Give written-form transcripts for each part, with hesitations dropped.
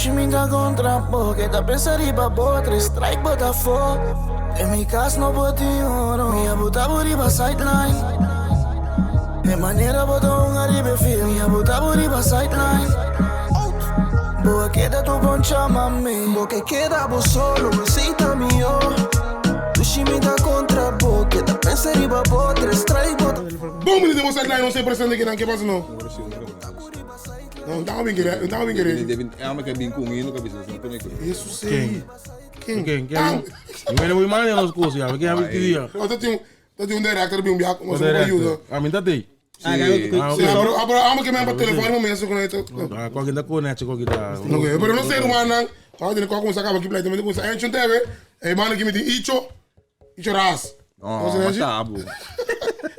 Dushi mi ta kontra bo Keda pensa riba bo Tres strike bo ta fo Den mi kas no por tin oro Mi a buta bo riba sideline E manera bo ta hunga riba e field Mi a buta bo riba sideline Bo a keda tur bon chama mi Bo ke keda bo solo, esei ta mihó Dushi mi ta kontra bo Keda pensa riba bo Tres strike bo ta Bon bini den bo sideline no se presente kinan ke pasa no. No, no tava bem querer, não tava bem querer. Deve ama que bem com hino cabeça, não põe aqui. Isso sei. Quem? Quem? Quem? Me voy mal nos cosas, ya. Que habla dia. No, tá tem tá tem um director bem um biaco, mas eu ajuda. A mim tá tem. Ah, Sim, pero pero ama que me para telefone momento com ele. Ah, qualquer da conete, qualquer da. Ok, pero não sei rumah nang. Tá tem qual com saca aqui play também com sa encho teve. E mano que me tem icho. Icho ras. No, mas tá, bu.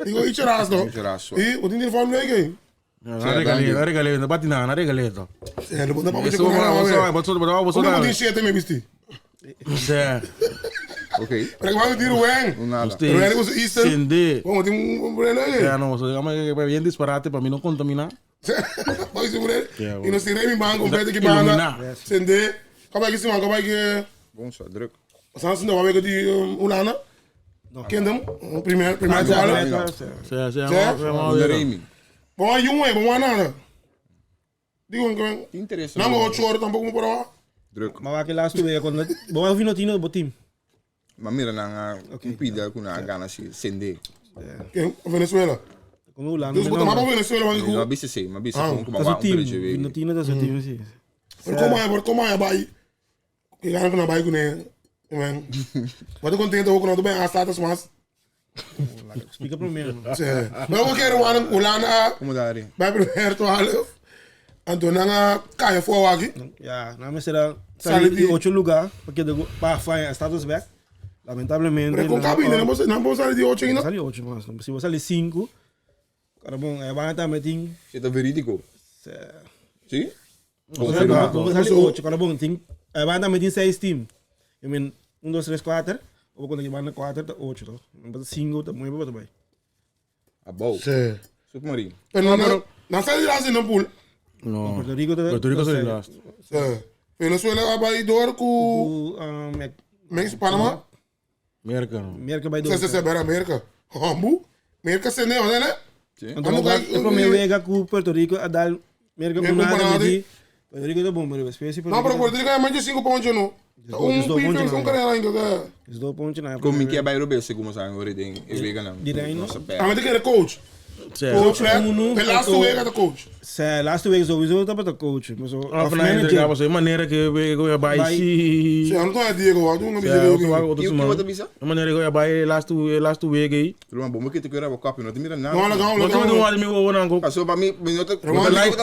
Digo icho ras no. Icho ras, so. E o tem telefone leuk. Na regale, na regale, na bati na, na regale to. É, não dá para Eso, com boso, boso, boso, Como tem siete me visti. Zé. Ok. Pero que vai meter o Wen. Não nada. Pero ele usa Eastern. Sende. Vamos ter um problema aí. É, não, so, é bem disparate para mim não contaminar. Vai se mulher. Yeah, E nós tirei mi banco, completo que banda. Iluminar. Sende. Como é que se man, como é que Bom só, druk. Santos não vai que de Ulana. Kingdom, primeiro, primeiro trabalho. Zé, zé, Zé? Não Remy. Bom, aí um é, bom, nada. Digo que Que interesse. não vou oito horas tampouco por lá. Druk. Maar waar ik laatste week kon, bom, eu vi no tino bo team. Maar mira na um pida com a gana se sende. Quem? Venezuela. Como o Lano. Deus botar mais para Venezuela, mas Não bisa sei, mas bisa com Tá uma seu um team, preço vi no tino tá seu team, sim. Pero como é, como é, vai. Que gana com a vai com né. Man. Mas tô contente com o bem as status mas. Explica primeiro. Sim. Mas eu quero o Ulana Como dá ali? vai primeiro trabalho. Antônio cai fora aqui. Ja, nou será Sali sair di- de oito lugar, porque para fazer status back. Lamentavelmente. Pero com cabine, não posso não posso sair de oito ainda. Sali oito, mas se você sair cinco, cara bom, é vai também tem. Você tá verídico? Sim? Vou sair oito, cara bom, tem. É vai também tem seis team. I mean, um, dois, três, quatro. Ou quando vai na quatro, tá oito, tá? Mas cinco, tá muito bom também. Ah, bom. Sim. Submarino. Pero não não não sai de lá sem não pool. No. Puerto Rico tá. Puerto Rico sali last. Sim. Venezuela vai door com O um, é, México, Panamá. América, não. América vai Sim, dois. sim, sim, era América. Rambu. América sem nem, né? Sim. Então, eu primeiro wega com Puerto Rico a dar América com América com nada nada. medi. Puerto Rico tá bom, mas depois Não, pero Puerto Rico é mais de 5 pontos, não. Um Os dois pife, pontos, um não. cara ainda. Os dois pontos na Como que é bairro B, segundo sabe, agora tem eu não. Di Reino. Nossa, Ah, pé. mas tem que era coach. Zé. Coach, né? uno, The last otro. week era coach. Se last week sowieso tá para coach, mas o Ah, of na manager. entregava assim, maneira que eu ia Vai. vai se. Sim, eu não tô a Diego, eu não Zé, me outro digo. outro E o que semana. você bisa? A maneira que eu ia vai last last week aí. Ruma, bom, que te quero a copy, não te mira nada. Não, legal, Não tem um legal. amigo não. Passou para mim, me nota. Romântico.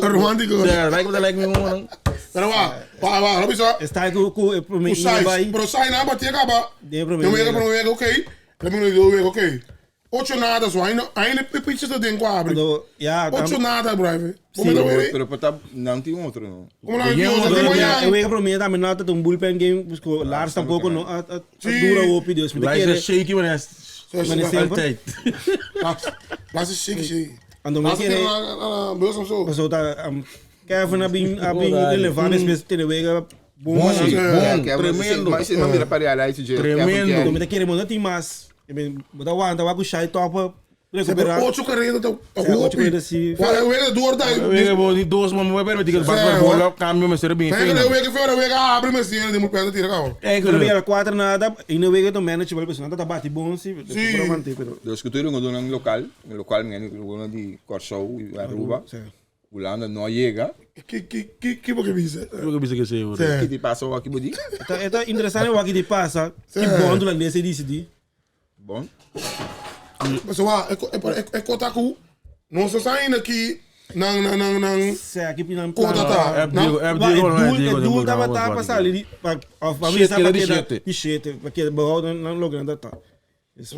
Romântico. Zé, like like me não. Pero va, va, va, Robinson. Está com com o O primeiro size, vai. pero sai na batia acaba. De primeiro. Eu wega, pero wega, ok. Primeiro eu wega, ok. Ocho nada só, ainda ainda pipicha tá dentro abre. Ja, Ocho nada, brave. Como Sim. não é? Pero para não tem outro não. Como não é? Ninguém Tem mudou, manhã. Eu wega primeiro também não tá um bullpen game, busco Lars tampouco não a a Sim. dura o Deus, me Lá quer. is shaky, mas Mas sempre. Altijd. Lá se chique, chique. Ando me Lá se quer. tem na bolsa só. Passou tá Kevin a bem a bem relevante mesmo tele wega bom. Bom, mas- bom, Tremendo. tremendo. Mas você não mira para lá esse jeito. Tremendo. Como tá querendo não tem mais. Eu bem, botar o anda, vai com chai topa recuperar. Ocho carreira tá. É, ocho carreira, sim. Olha, wega dor tá. Eu vou de dois, mas vai permitir que Zé, vai bola, cambio, mas será bem. Pega o wega fora, wega abre mas sim, de muito perto tira cá. É, Pero bem, quatro nada, e não wega do manager, mas não tá bate bom sim, Sim. para manter, pero Eu escutei um dono local, um local, um de Corsou e Aruba. Sim. Holanda não chega. Que que que que porque visa. Eu que que sei, Que te passou aqui, Budi? Tá, é interessante o que te passa, que bom do holandês disse di. Bom. Mas wa, é é é kotaku. Não só saindo aqui, não não não não. Se aqui pinan Kota tá. É Diego, é Diego, não é Diego. Het doel dat we daar pas al die of maar Shit, que de shit. die shit, porque behouden não logrando tá. Isso.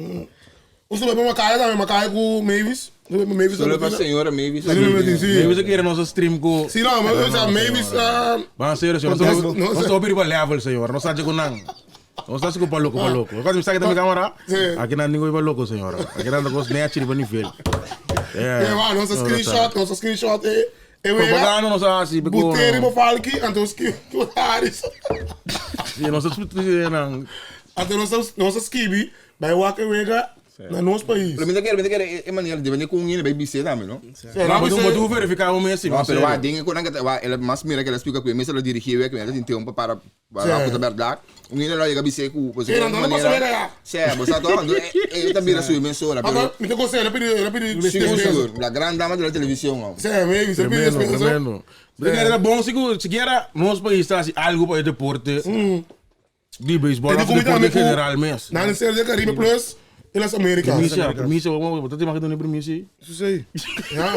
Você vai para Macaé também, Macaé com Mavis. Você vai para Mavis. Solo para a senhora Mavis. Sim, Eu quero nosso stream com. Sim, não, mas eu já Mavis. Vamos ser, senhor. Não, Nós estamos para level, senhor. Nós estamos com não. Nós estamos com louco, para louco. Quando me saca da minha câmera, aqui não ninguém vai louco, senhor. Aqui não gosto nem atira para nível. É, mano, nossa screenshot, nossa screenshot é. E wega. Propaganda nos a hasi. But'é riba falki, anto skibi tur Harris. Si, nos a skibi nan. Anto nos a nos a skibi bai wak e wega na nos pais. Pero mi ta kere, mi ta kere e manera depende kon hende bai bis'é tambe, no? No, bo tin bo verifiká bo mes si. No, pero wak den e konan ke ta wak el a mas mira ke el a splika ku e mes el a dirigí e wega, el a tin tempu pa para Wak ku ta bèrdat. Un hende lo a yega bis'é ku bo Pero no pasa wega ya. Sè, bo sa tòg, anto e ta bira su mes ora, pero. Mi ta gos'é, el a pidi, el a pidi Sigur, sigur. La gran dama de la televishon, oh. Sè, maybe, se pidi Tremendo, despensa. tremendo. Mi ta kere ta bon si ku sikiera nos pais ta hasi algu pa e deporte di beisbòl òf deporte en general mes. Nan a ser de Caribe plus de las Americas. Primisia, primisia, bo ta imagina duna primisia ei? Su sei. Ya.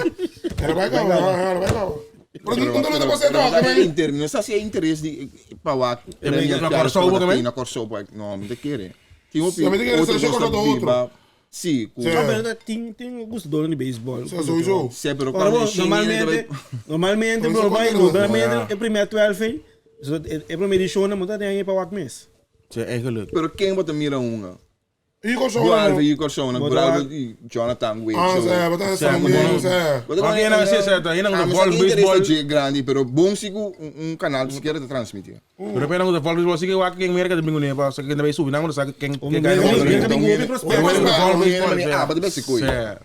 Era bai kaba, era bai kaba. Pero no no ta pasé Pero toch, men. inter, no sa si e interes di pa wak Premier na Kòrsou bo ke men? Na Kòrsou pa no, mi ta kere. Tin hopi Mi ta kere otro seleccion kos ta kontra otro. biba. Si, ku Sí. No, pero tin tin gustador di beisbòl. Sa sowieso. Se, pero Ora cuando bo, e shin hende ta normalmente, bai- normalmente, Pero bro, bai, eso conta no. normalmente, e primer 12 ei, so, e, e primer edishon nan bo ta den ei pa wak mes. Sí, eigenlijk. Pero ken bo ta mira hunga? I Kòrsou Bualve no. i Kòrsou nan, Bo ta Bualve wak- i Jonathan Wade. Ah, so. sa, bo ta Sa, San bo- Diego, sa. Bo ta Maar con- ken nan sa, sa, ken nan Ah, ta mi sa vol ki interes baseball. ta dje grandi, pero bon si ku un un kanal sikiera ta transmiti. Pero pena ku ta vol baseball, si ke wak ken Merka ta bin kuné pa, sa ken ta bai subi nan ku ta sa ken Om ken kai. Merka- Merka Merka bin hopi prospect. Vol baseball, Ah, bo ta besi koe. Sa.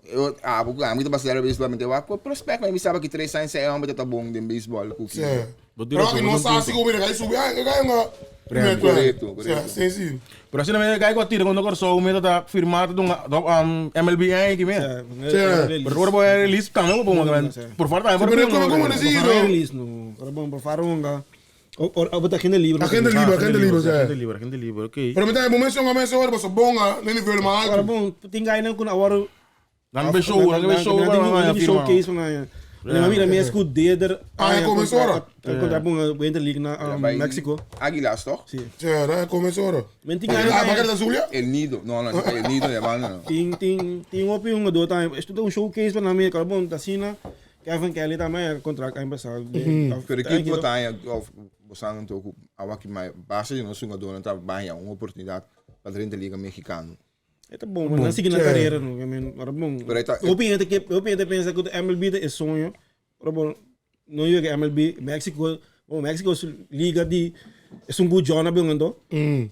Eu, ah, bo ami ta basera baseball, mi ta wak ku prospect, mi sabi ki tres aña sa hombre ta bon den baseball ku ki. Sa. Bo tira Pero su- no bo sa tira si ku mira kai subi, ah, kai nga. Primer Correcto, twelve. correcto. Sa, sí, sí. Pero asina me kai ku a tira kontra Kòrsou me ta ta firma ta dunga MLB ei ki me. Sa. Pero ora bo e release tambe bo ponga men. Por favor tambe por Pero como como decir, Por release no. Ora bon, por favor hunga. O o bo ta agenda libre. Agenda libre, agenda libre, sa. Agenda libre, agenda libre, ok. Pero mi ta bo menciona mes ora paso bonga na nivel mas Ora alto. bon, tin gainan ku awor Nan be show, nan be show, nan nan tin firma. showcase van aña. Mi mira mes ku Deder. Ah, é começou ora. Contra bon Winter League na Bai Mexico. Águilas, toch? Si. Sa, na começou ora. Men tin Ah, gainan. bakar da Zulia? El Nido. No, no, El Nido de banda no. Tin tin tin hopi hungador tambe. Esto ta un showcase pa na Amerika. Ora bon, asina Kevin Kelly tambe a contract aña pasado. Pero ki botanya of bosan anto ku awaki mai base di nos hungadornan ta baña un oportunidad pa drenta liga mexicano. E ta bon, nan sigui nan carera no. I mean, ora bon. Pero e ta- Hopi hende ke hopi hende pensa ku MLB ta e soño. Ora bon, no yega MLB, Mexico, bon Mexico su liga di esun ku John a bin anto.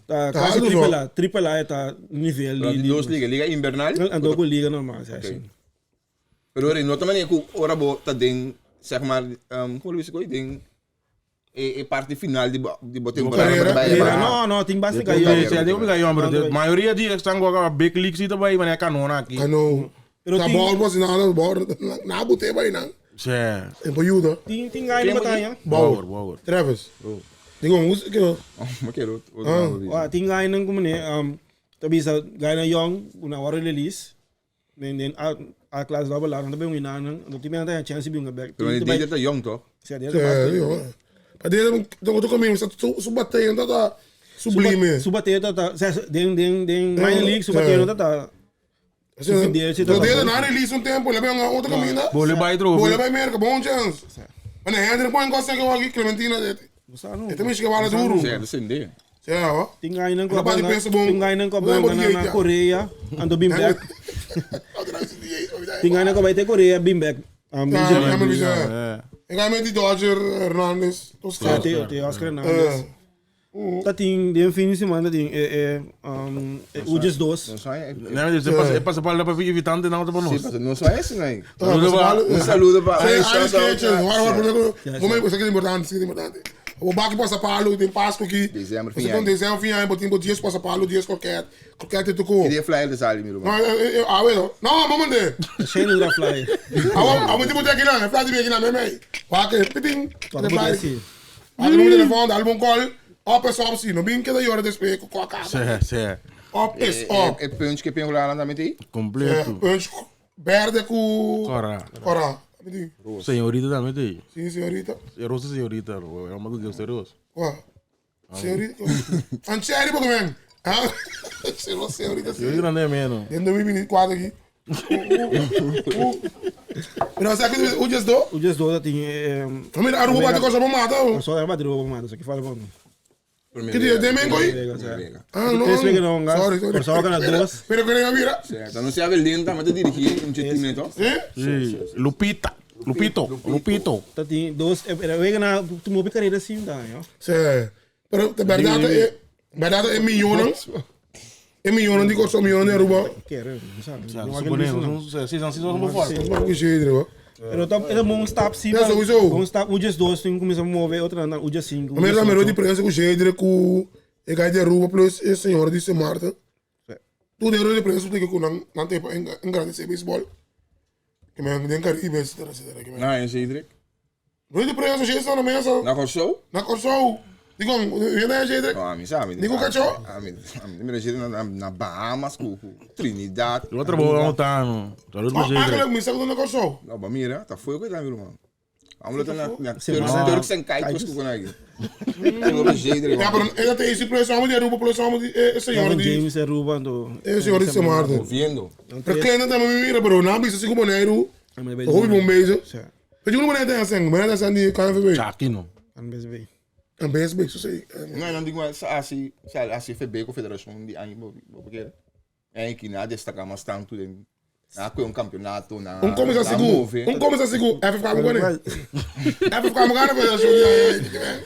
Ta Ta kasi alto triple zo. A, triple A e ta nivel Pero di di dos liga, liga invernal. Anto ku liga normal, si asina. Pero ora no ta manera ku ora bo ta den zeg maar, como lo bisa koe, den e, e parte final di bo, di bo temporada. carrera. bo ta bai Mira, ba- no, no, tin basta Sí, kayo. sí, digo que yo, pero mayoría di están con big leagues y tabay mané kanona aquí. Kano. Pero Ta tin- ball was nada, ball. Na bute bai nan. Sí. En pa ayuda. Tin tin gaina batalla. Bauer. Bauer, Bauer. Travis. Digo, hoe que Oh, maar kero, otro Ah. ah. Wa tin gaina como ne, tabisa gaina young una waro release. Den den A A class double A, nan ta bin wina nan, no tin benta e chance bin back. Pero die data jong toch? Sí, die Sí, digo. Pa dele, dongo to comigo, su su bateia ta ta sublime. Su bateia ta ta, den den den minor league su bateia ta ta. Su dele na release un tempo, le ben otro camino. Bole bai tro. Bole bai Merca, bon chance. Maar Hendrik põe gosta que eu aqui Clementina. Este me chega duro. Sí, dat is een ding. Sí, ó. Tin gainan ko Ano ba di pensa bom? Tin gainan ko Ano ba ba di na jeito? Korea, ando bin back. Tin gainan ko ba te Korea bin back. Ah, ja, maar wie zei? Ik ga met die Dodger Hernandez. Tot Te te Oscar Hernandez. Ta tin den fin de semana tin eh eh Ujes dos. No soy Nee, dus het pasa para pa evitante na otro Sí, nos. pasa, no soy ese, nee. Saludo pa- Un saludo pa. Sim, shout Aris out. Kitchen. Waar, waar, Ja, Momento, isso aqui é importante, isso aqui é importante. O Baki passa palo, tem Páscoa aqui. Dezembro, fim Você tem ano. dezembro, fim ano, tem dias passa palo, dias qualquer. Qualquer te tocou. Queria flyer de Sali, meu Não, irmão. eu, ah, bueno. Não, vamos mandar. Shane da flyer. Ah, vamos te botar aqui lá, flyer aqui lá, mesmo aí. Wake, pitim. Toca botar assim. Aqui no telefone, dá um call. Up is up, sim. Não bem que da hora depois, com a casa. Sí, sí. Up is up. E punch que pengo lá também tem? Completo. Punch verde com. Cora. Cora. Señorita también te. Sim, senhorita. Rosa señorita, eu amo que você rosa. Ué. Senhorita. Antieri, porque vem. Ah, senhorita, Señorita senhorita. não é menos. Dentro do 2024 aqui. Pero sabe que o just do? Ujes dos tin eh Mira, Aruba bate coisa pra matar. Só é bater o mano, isso aqui fala bom. Que dia tem mengo aí? Ah, não. Três weken não, Sorry, sorry. Por só que na duas. Pero que nem vira. Certo. Não se abre lenta, mas te dirigir um time, toch? Sim? Sí. Lupita. Lupito, Lupito. Ta tin dos, era wega na tu mobi carrera sim da, yo. Sí. Pero de verdad, e, verdad e millonan, e millonan di Kòrsou, millonan di Aruba. Kere, no sabe. Ja, No supone, no. no, si, si, somos forte. Mas ku xedre, wa. Pero ta era bom stap sim. Ja, sowieso. Bom stap, ujes dos, tin começa a mover, outra na ujes cinco. Maar dan mero di prensa ku xedre ku e gai di Aruba plus e señor di Sint Maarten. Sí. Tur den rueda di prensa explica ku nan nan te pa engrandece baseball. Ke men den Caribe etcetera etcetera. Ke men. Na, en Cedric. Rueda di prensa xedre sta na mesa. Na Kòrsou? Na Kòrsou. Dikon, yu na Cedric? No, ami sa, ami. Ni ku kachó? Ami, ami mira Cedric na, na Bahamas ku, ku Trinidad. Lo trabou a nota, no. Salud pa Oh, Cedric. eigenlijk mi sa ku ta na Kòrsou. No, ba mira, ta fuego tambe, ruman. Amo ta na, na Se Turks, manda- Turks and Caicos ku kon aki. Tengo pa Cedric. Ja, pero e ta AC plus amo di Aruba plus amo di e señor Kevin di James Aruba do. e señor di Sint Maarten. Moviendo. Pero kleine tambe mi mira, pero nan bisa si ku Boneiru. Hopi bon bezig. Sí. Weet je hoe Bonaire ta hacen? Bonaire ta hacen di KNVB. Chaki no. Kan best be. En BSB, zo zei ik. No, nan digo sa asi, sa asi FB Confederación di aña bo bo kere. En ki na destaca mas tanto den na kue un campeonato na Un kom is na asigu, move. un kom is asigu, FFK mo gane. FFK mo gane federación di aña.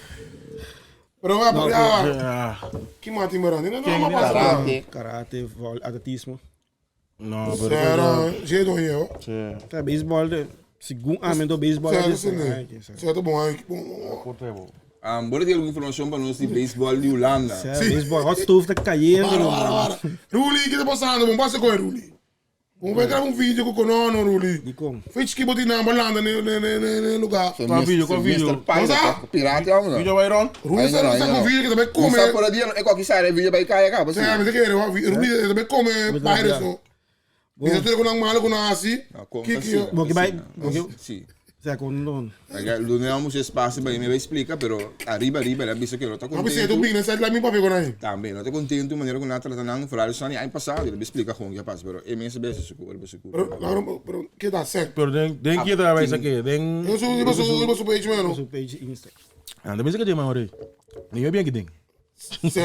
Pero wa, pero ya, Ja. ki mati mera, ni no ma pasa. Karate. Karate, vol, atletismo. No, pero. Sera, je don hier. hoor. Sí. Ja, baseball de. Segun amen do baseball. Sera, de- sí, nee. Sera, te bon, hè. Bon, bon, bon. Um, bora ter alguma informação para nós de beisebol de Holanda. Ja, baseball. Hot stove ta cayendo. Para, para, para. Ruli, que tá passando? Bom, passa com Ruli. Vamos ver gravar um vídeo com o Conono, Ruli. Di kom. Fez que botin na balanda ne ne ne ne ne lugar. Qual vídeo, qual vídeo? Mr. Pirate, Vamos Pirata, vamos lá. Video vai Ron? Ruli Ainda está não, está ainda com não. vídeo que também Não come. sabe por dia, é qualquer sai, vídeo vai cair, acaba assim. Sim, mas é que Ruli também come bairro so. Bom. Isso tudo com não malo com não assim. Ah, conta Que sim. que Bom, que vai- Sim, bom, que- Sim. Sea con don. Não espaço para mim, vai explica, pero arriba, arriba, ela disse que não está Mas você contente. tu bem, sai lá mi papel com aí. Também, não está contente, maneira como ela trata não, falar isso ano passado, ele explica como que passa, pero eu mesmo bem seguro, bem seguro. Pero claro, pero que dá certo. Pero den, den que tá vai aqui, den. Eu sou page mano. Su page Insta. Ah, também se que tem mais ore. Nem eu bem que tem. Sim.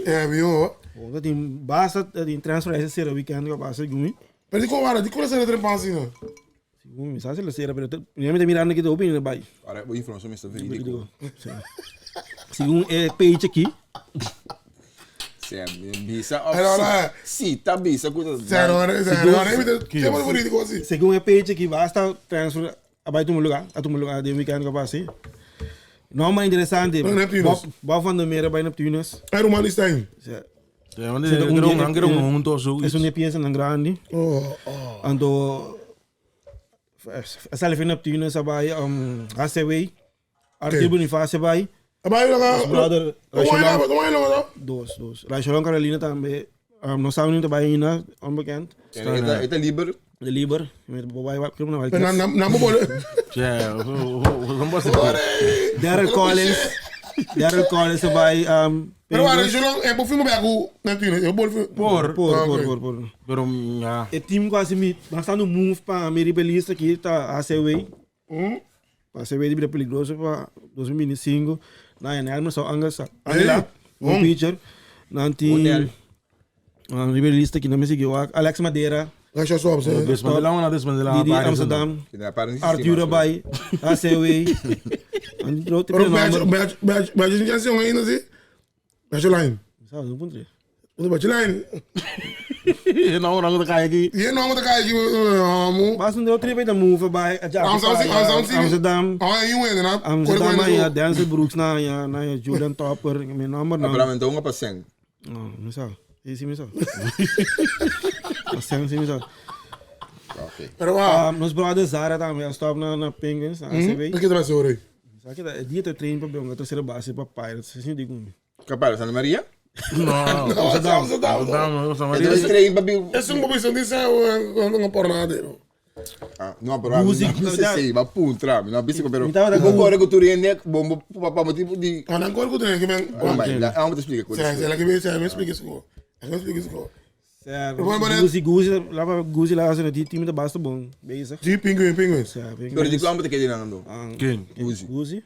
É, viu? Bom, dat in basta dat in transfer essa sera weekend que passa gumi. Pero di ko wala, di ko sa trempansi no. Gumi, sa sera sera pero nem me mirando que do bem vai. Agora, a informação está verídica. Segundo é page aqui. Sim, bisa, Era, era. Sim, tá bisa, coisa. Sério, sério, sério, tem muito verídico assim. Segundo é page aqui basta transfer abai tu lugar, a tu lugar de weekend que passa. Não mais interessante. Pero Neptunus. Bob, Bob van der Meer bij Neptunus. Era o Mano Stein. Ja. Ja, want Zit er er er un- um er um um tosu. Is un piensa en grande. Oh, oh. Ando zelf in Neptunus abai um HCW. Arthur Bonifacio bij. Abai lá. Brother, Como é lá, como é lá? Dos, dos. Raichelon Carolina também. Um, não sabe nem também ainda, onbekend. Está livre. De Liber. Met Bobby wat kunnen we Na na na mo Ja, não posso. Daryl Collins. Daryl Collins erbij. Um, Pero ara, eu não é por filme bego Neptunus, eu vou Por, Por, Ah, por, ok. por, por. pero ja. Het team quase me. Nós estamos no move para a Meribelista aqui, tá ACW. Hum? ACW de vida perigoso para 2025. Na ja, nee, só Angus. Aí, Lá, um bom. pitcher. Nanti. Onel. Meribelista aqui não me seguiu. Alex Madeira, Deixa só, você. Desmantelar uma desmantelar Didi Amsterdam. Que não para Arthur Abai, ACW. Pero badge badge badge badge não tinha ainda assim. Badge line. Sabe, não pode. O badge line. Não, não cai aqui. E não vou cair aqui, amo. Mas não deu trip da move bij Amsterdam, Amsterdam. Amsterdam. Ah, aí um ainda, né? Amsterdam ja, Denzel Brooks na ja, na ja, Julian Topper, mijn nummer Pero nou. então uma para Não, não sabe. Esse me sabe. Assim, sim, me sabe. Ok. Pero ah, Um, nos brother Zara também, stop na na Penguins, na ACB. o que tá sobre? Sabe que é dia de treino para bem, a terceira base para Pirates, assim digo. Capaz, Santa Maria? Não. Amsterdam, Amsterdam. Não, não, Então, treino para Esse é um pouco de ser uma pornada. Ah, no, pero Music, não sei se va puntra, não bisa pero. Mi tava da O corre que tu rende, bombo papá motivo de Ah, não corre com que vem. Vai, vamos te explicar Sim, ela que vem, me explica isso. Ela me explica isso. Certo. Mas, mas- Guzi, Guzi, lá para Guzi lá, assim, die team da basta bom, bezig. De pinguim, pinguim. Ja, Pero de quando te quer não. Quem? Guzi. Guzi.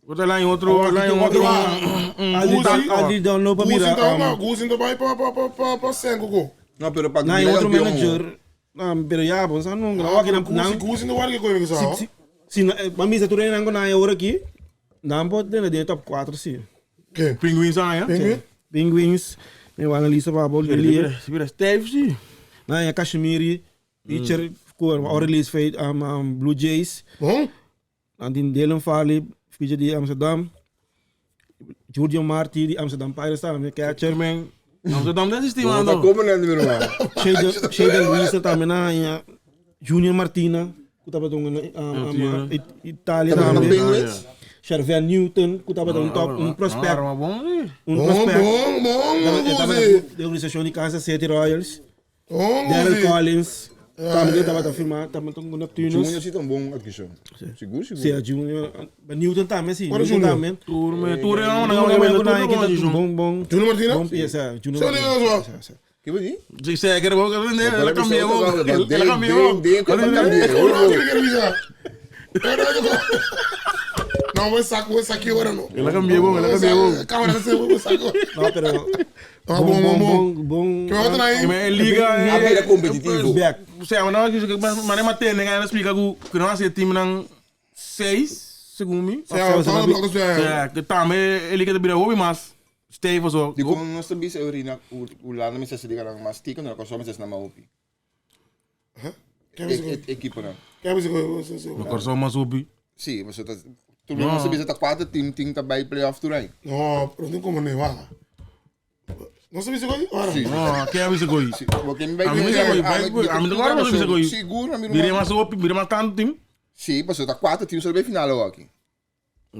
Bota lá em outro, lá em outro. Ali, ali download para Guzi mirar. então, um, não, Guzi então vai para para para para para Sengoku. Não, pero para Na, outro manager. No, pero ya, bon sa nunca. No, aki nan nan Kusi no warga koe sa. Si si ba misa tur nan ko na ora aki. Nan por den den top 4 si. Ke? Penguins ah, ya? Penguin? Penguins, mi wan lista pa bo lier. Si bira stijf si. Na ya Kashmiri, pitcher ku ora release feit um, Blue Jays. Bon? Nan tin Dylan Farley, pitcher di Amsterdam. Jurgen Marti di Amsterdam Pirates tambe, catcher. Men, Amsterdam den systeem Não tá ando. como né, meu irmão? Shaden Shaden Wilson tambe na ya Junior Martina, ku tabata un Martina. Italia Tá tambe. Penguins? Shervan Newton, ku tabata un top, un prospect, Ah, bom, si. un Bom, prospect. bom, bom, Tabata Guzi. de organisacion di Kansas City Royals. Bom, Daryl Guzi. Collins. Tambe tabata firma, tabata un Neptunus. Junior sí tá um bom aquisição. Seguro, Si, seguro. Junior. Newton tambe, si. Qual é Newton Junior? tambe. Tour, me, tour, não, não, Não, não, não, não, não, não, não, bom, bom. Junior Martina? Bom, yes, Junior Zo, Martina. zo. Si, si. Que bonito. Si, si, que ela cambiou, ela cambiou. Den, Eu não quero avisar. Não, vou saco, vou saco agora não. Ela cambiou, ela cambiou. Câmera, você vou saco. No, pero Ah, bom, bom, bom. bom. Que outro aí? Me liga, A vida competitivo. Back. Sea, não, mas nem matei, nem explica que não é time não 6, segundo mim. Sim, eu tô no bloco É, que também ele quer virar hobby, mas stay for so. Di como nós também se urina o lá não me se liga não, mas tico não consome se na maupi. Equipe não. Quer ver No corso mas hobby. Sim, mas tá tu não sabe se tá quatro time time tá by playoff tu aí. Não, não tem como nem vá. Não sabe se coisa? Ora. Não, quem é isso coi? Porque me vai A mim me a mim agora não sabe se coi. Seguro, amigo. Virei mais hobby, virei mais tanto time. Sim, mas tá quatro times sobre final aqui.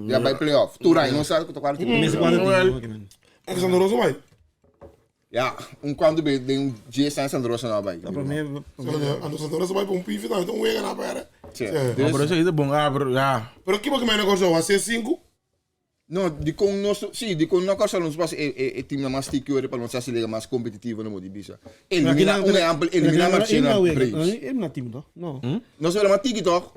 Já vai playoff. Turai não sabe que tá quatro times. Nesse quadro tem. Alexandre Rosa vai. Ja, um quando bem tem um dia sem Sandro não vai. Pra mim, Alexandre Rosa vai para um pife, não, então wega na pera. Sim. Não, por isso é bom. Ah, pero já. Pero que porque mais negócio vai ser 5? No, di con nosso, sì, di con nosso non spazio e e team na mais sticky para non se liga mais competitivo no di bisa. Elimina un exemplo, elimina Marcena Braves. Ele na time, toch? No. Nós era mais tiki toch?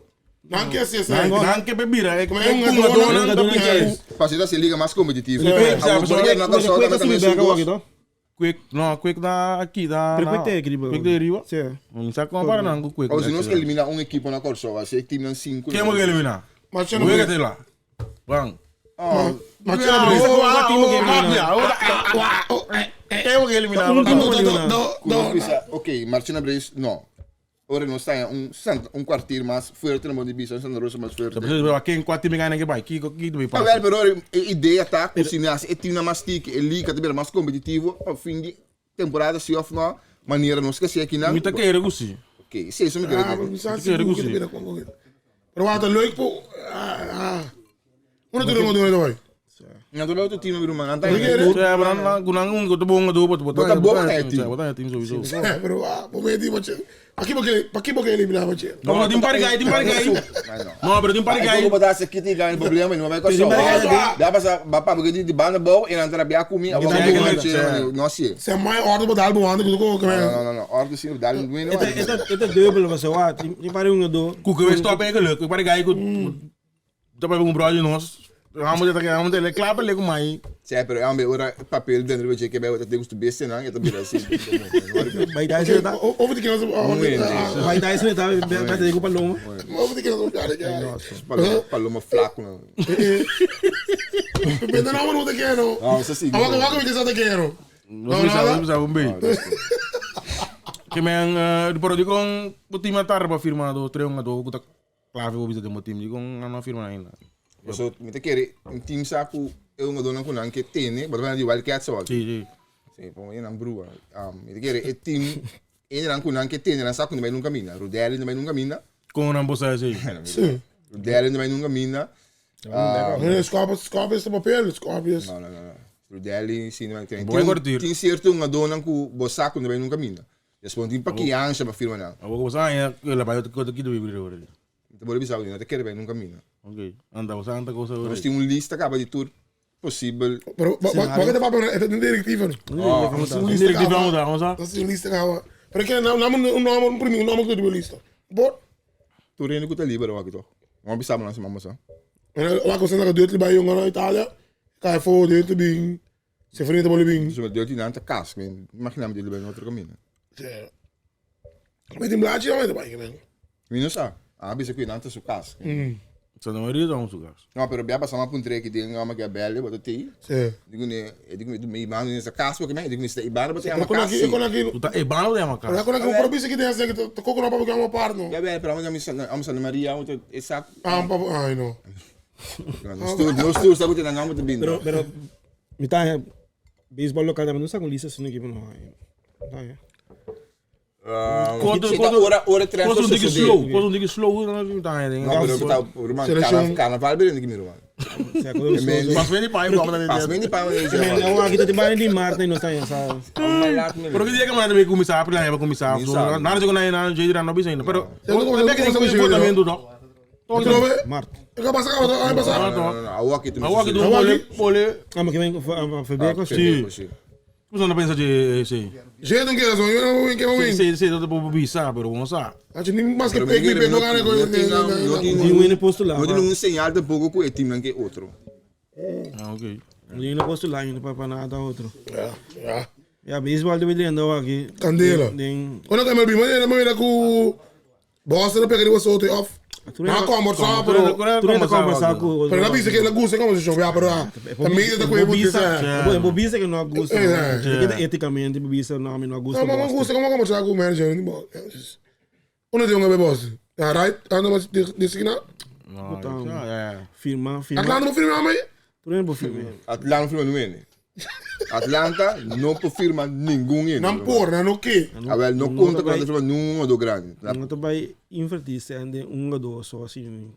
Não quer ser Não, 6. não que bebida, é que Como é um um gadona, gadona, um da pitcher. Facilita se liga mais competitivo. Braves, Ah, ja, porque na Mas só Quick também tá também aqui, toch? Quick, não, quick da aqui da. Pero Quick tem aqui, Quick de riba. Sim. Não sabe como para não com Quick. Ou se nós eliminar um equipe na Corso, se time não cinco. Quem é que eliminar? Marcelo Wega Braves. te lá. Bang. Marcelo Braves. Quem é que eliminar? Um time que eliminar. Ok, Marcena Braves, no. Ora não está um um quartier mais forte no di bisa, Santa Rosa mais forte. Quem quatro time ganha que vai? Kiko, Kiko vai Ah, wel, pero a ideia tá, que se nas e time mais stick, e liga também mais competitivo, ao fim de temporada se off não, maneira não esquecer aqui não. Muita queira, Gussi. Ok, se isso me Ah, quer. mas sabe Quero que que Pero wat leuk po. Ah, ah. Una tu não não vai. Não tô outro time meu irmão, anda. É, mas não, não, um que bom do botar Bota bom é time. Bota time sowieso. É, pero ah, momento você. Aqui porque aqui porque eliminar você. Não, tem pare tem pare Não, pero tem pare Aí eu vou botar esse aqui tem ganho problema, não vai com só. Dá para para porque de banda bom e entrar bem comigo, eu não sei. Se é mais ordem botar algo ando que Não, não, não, não. Ordem sim, dá um não. Het is dubbel, was zo wat. Die pare um do. Ku que stop eigenlijk. Ik pare gai ku. Dat bij um brother nós. Vamos ter que vamos ter klaar le com mai. Sim, pero é um ora papel dentro do que vai ter gosto besta não, eu tô bem assim. Vai dar isso tá. Over de criança. Vai dar isso tá, vai ter que paloma. Over de criança, cara. Paloma, paloma flaco não. Pero não não te quero. Não, isso sim. Agora agora me diz te quero. Não precisava, precisava um bem. Que men de por di com o time tá para firma do três um do que clave o bisa de mo time di com não firma ainda. So, me te quer um time saco eu não dou não que tem, né? Mas vai de Wildcats só. Sim, sim. Sim, pô, eu não brua. Ah, me te quer e time ele não com não que tem, não saco não vai nunca mina. Rudelli não vai nunca mina. Com não posso assim. Sim. Rudelli não vai nunca mina. Ah, Scorpius, Scorpius papel, Scorpius. Não, não, não. Rudelli sim não vai ter. Boa cortir. Tem certo um dona com o saco não vai nunca mina. Respondi para que ancha para firma não. Eu vou começar a ela vai ter que do ibrir agora. Te vou avisar, não te quero bem nunca mina. Ok. Anda, você anda coisa Nós temos uma lista acaba de tour possível. Pero wat het papel é directiva. Oh, directiva vamos dar, vamos dar. Dat is een lista gaan Pero que não não um nome um primeiro nome que eu lista. Bor. Tu rende que tá livre aqui toch. Vamos avisar nós vamos só. En waar ik dat duurt bij jongen uit Italië. Ga je voor duurt bing. Se vrienden bollen bing. Dus we duurt die aan te kaas. Imagina me die bij outro caminho. Mi tin blachi dan mi ta bai men. Mi no sa. A bisa ku nan ta su kas. Santa Maria ta un su kas. No, pero bia pasa ma puntre ki den ama ki a bel bo ta tei. Sí. Digo ne, e digo mi mano ne sa kas porque me digo mi sta ibana bo te ama Pero kas. kon aki, kon aki. Tu ta ebano te ama kas. Pero kon aki un propio ki den asina ki ta koko no pa porque ama par no. Ya bel, pero ama mi ama Santa Maria, ama ta esa. Ah, pa, ay no. No stu, no stu sa ku te nan ama te binda. Pero pero mi ta baseball local tambe no sa con lista sino equipo no. Ta ya. Koto, koto, Ora, ora transfer koto un tiki sosode. slow, koto un tiki slow, no mi ta hende. No, pero ta, ruman, Selección. carnaval beren di mi ruman. Sa ko Men- Pas meni pa igual na Pas men di pa men di Men awa kita te bani di Marta no ta ya sa. Pero que dia que manda me começar, april vai começar. Ni sabe. Nada de na na jeito não bisa ainda. Pero Eu não eu pego consigo que chegar, comportamento não. Trove. Marta. Ik ga passar, ga passar. No, no, no, awa ki tu. Agora que tu Awa pole aqui. pole, Ah, ma que vem a febrero Sim. Sim. você não pensa de sim. Jeito que era, eu não quero win. Sim, sim, eu vou bisa, pero vamos lá. A gente nem mais que pega me pegou cara No tin no tin Di win posto lá. No tin un señal tampoco ku e team nan ke otro. Ah, ok. Di no posto lá, não para nada outro. Ja, ja. Ja, baseball deve lendo aqui. Candela. Den Quando eu me vi, mas eu me com Boston pega de você outro off. Na conversa, pero Tu não conversar com pero na bisa que ela gusta como se chama, pero também tá com ele Bobisa, porque bobisa que não gusta. É. Eticamente bobisa não me não gusta. Não, mas não gusta como conversar com o manager, não bom. Onde tem um bebê boss? Ja, right, ando mas disse que não. Não, é. Firma, firma. Atlanta não firma mãe. Tu não vou firma. Atlanta firma no ene. Atlanta no por firma ninguém ene. Não por, não o quê? Ah, wel, no conta com firma nenhum do grande. Não tô vai invertir se ande um ou dois só assim.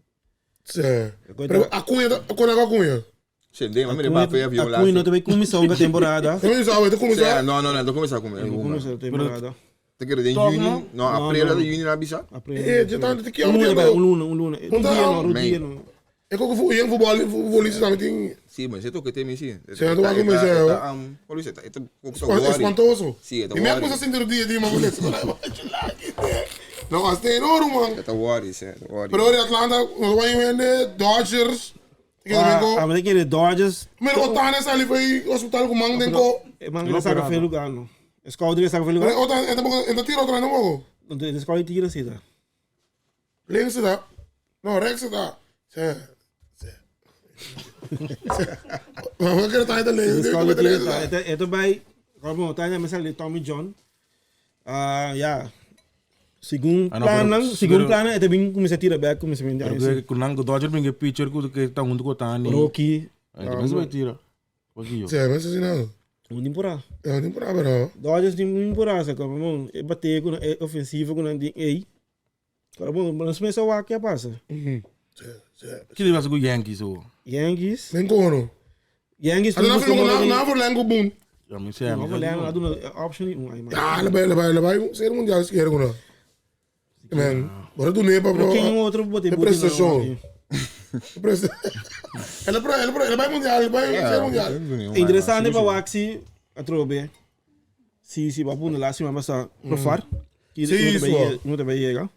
Sim. Pero a cunha, a cunha, a cunha. Sim, de, mas me ba foi avião lá. A Cunha não também começou a temporada. Também sabe, tu começou. No, no, no, tô começando com Começou a temporada. Te quero de junho, no, april de junho na bisa. April. Eh, já tá aqui Um luna, um luna, um luna. Não tá. Um dia, não. É que eu fui em futebol, futebolista também tem. Sim, mas eu tô que tem sim. Sim, eu tô aqui, mas é. Qual é isso? É espantoso. Sim, é E mesmo coisa assim do dia a dia, mas você Não, gostei, não, man. É worry, é worry. Pero de Atlanta, não vai vender Dodgers. Ah, mas aquele Dodgers. Mas Otani ali foi hospital com mang denko. Mang ele saca foi lugar, não. Escola dele saca foi lugar. Otani, entra tira Otani não mogo. Não, escola tira se dá. Links dá. Não, rechts dá. Sim. Maar we kunnen het lezen. Escola tira. Ito vai, como Otani mas ali Tommy John. Ah, ja. Segundo plano, segundo plano, é também começa a tirar back, começa a vender. Porque com o Dodger bem pitcher que tá junto com o Tani. Rocky. Mas vai tirar. Aqui, Sim, mas assim não. Um temporada. É um temporada, não. Dodgers tem um temporada, como bom, é bater com é ofensivo com não ei. Cara, bom, mas começa o que passa. Que deve ser com o Yankees ou? Yankees. Nem como. Yankees. Não não não voor Lengo Boom. Ja, maar sei, Não, Lengo, não, option um aí. Ja, lebih lebih lebih ser mundial sequer com Man, bora do Nepa, bro. Quem outro botei prestação. Ela pro ela pro ela vai mundial, ela vai ser mundial. Interessante para o Axi, a trobe. Si si babu na lástima mas a profar. Sim, isso. Não também chega.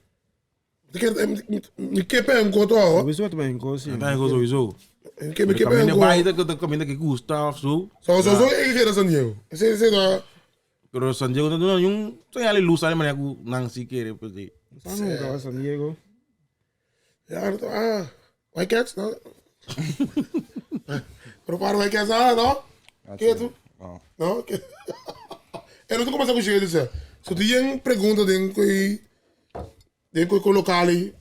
Mi que pé um coto, ó. Sowieso também gosto. Tá sowieso. Que mi que pé um vai da caminho que gusta of zo. So so so ik ga San Diego. Ese ese da Pero San Diego não yung so ali luz ali mané ku nang si quere pues. San San Diego. Ja, ah, White Cats, no? Pero para White Cats, ah, no? Que tu? No? Que Eu não tô começando com cheio disso. So tem pergunta den que den que colocar ali.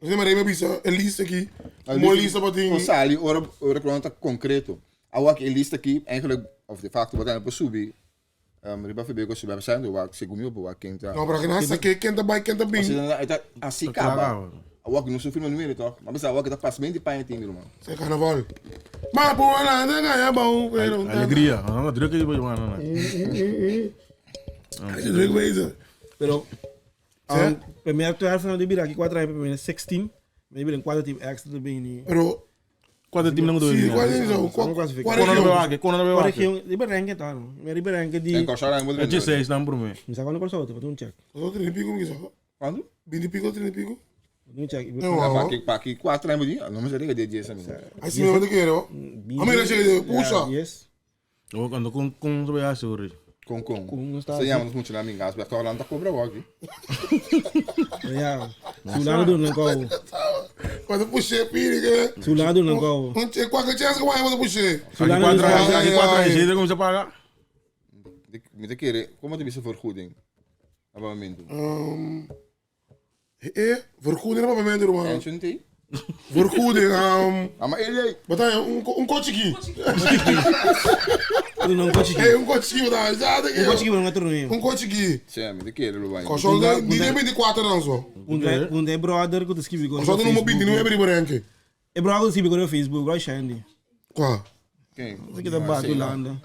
Você me reme bisa, a lista aqui. Uma lista para ti. Sali, ora ora pronta concreto. Awa que lista aqui, eigenlijk of de facto wat aan subi. Riba febeko subi, maar zijn do segundo op wat quinta. Não, para que não que quenta vai quenta bem. Assim acaba. Awa que não sou firma número toch, maar bisa awa que tá passando de pai tem irmão. É carnaval. Mas pô, lá, não é bom, Alegria, não druk aí, mano. É druk bezig. Pero primeiro 12 não deve aqui 4 primeiro 16, maybe em 4 team extra também ni. Pero quatro team não do. Sim, quatro team não. Quatro não vai quatro não vai. Região, riba rank tá, não. Riba rank de Em Coxara, É 16 não por mim. Me saca no corso outro, um check. Outro 30 e pico, me saca. Quando? 20 e pico, 30 e pico. Um check. Não, aqui, aqui 4 anos, não me sei de 10 anos. Aí sim, eu quero. A mim chega de puxa. Yes. Eu quando com com sobre a sorry. Kon kon? Kon nos ta Se hasi? yama nos mucha na amigas, pero ahora ta cobra waki. Ya. Sulano duna nan kou. Bota puxê, piri, que. Sulano duna nan kou. Um che, qualquer chance que vai, bota puxê. Aqui Sulano quatro duna Ai, aqui quatro ai. aí, como você paga? Mi te kere, como te bisa vergoeding? Op een momento. Eh, vergoeding op een moment, man. En zo'n thee? Vergoeding, Ah, maar ele wat hij, un coche aqui. Duna un coche Hey, un coche aqui, wat hij, ja, Un coche ki nan turno. Un coche aqui. Sim, mi te kere lo vai. Só de nem 24 não só. Un de brother ku te skibi ko. Só no 29 de branque. E brother ku skibi ko Facebook, Roy Shandy. Qual? Quem? Você que da batu landa.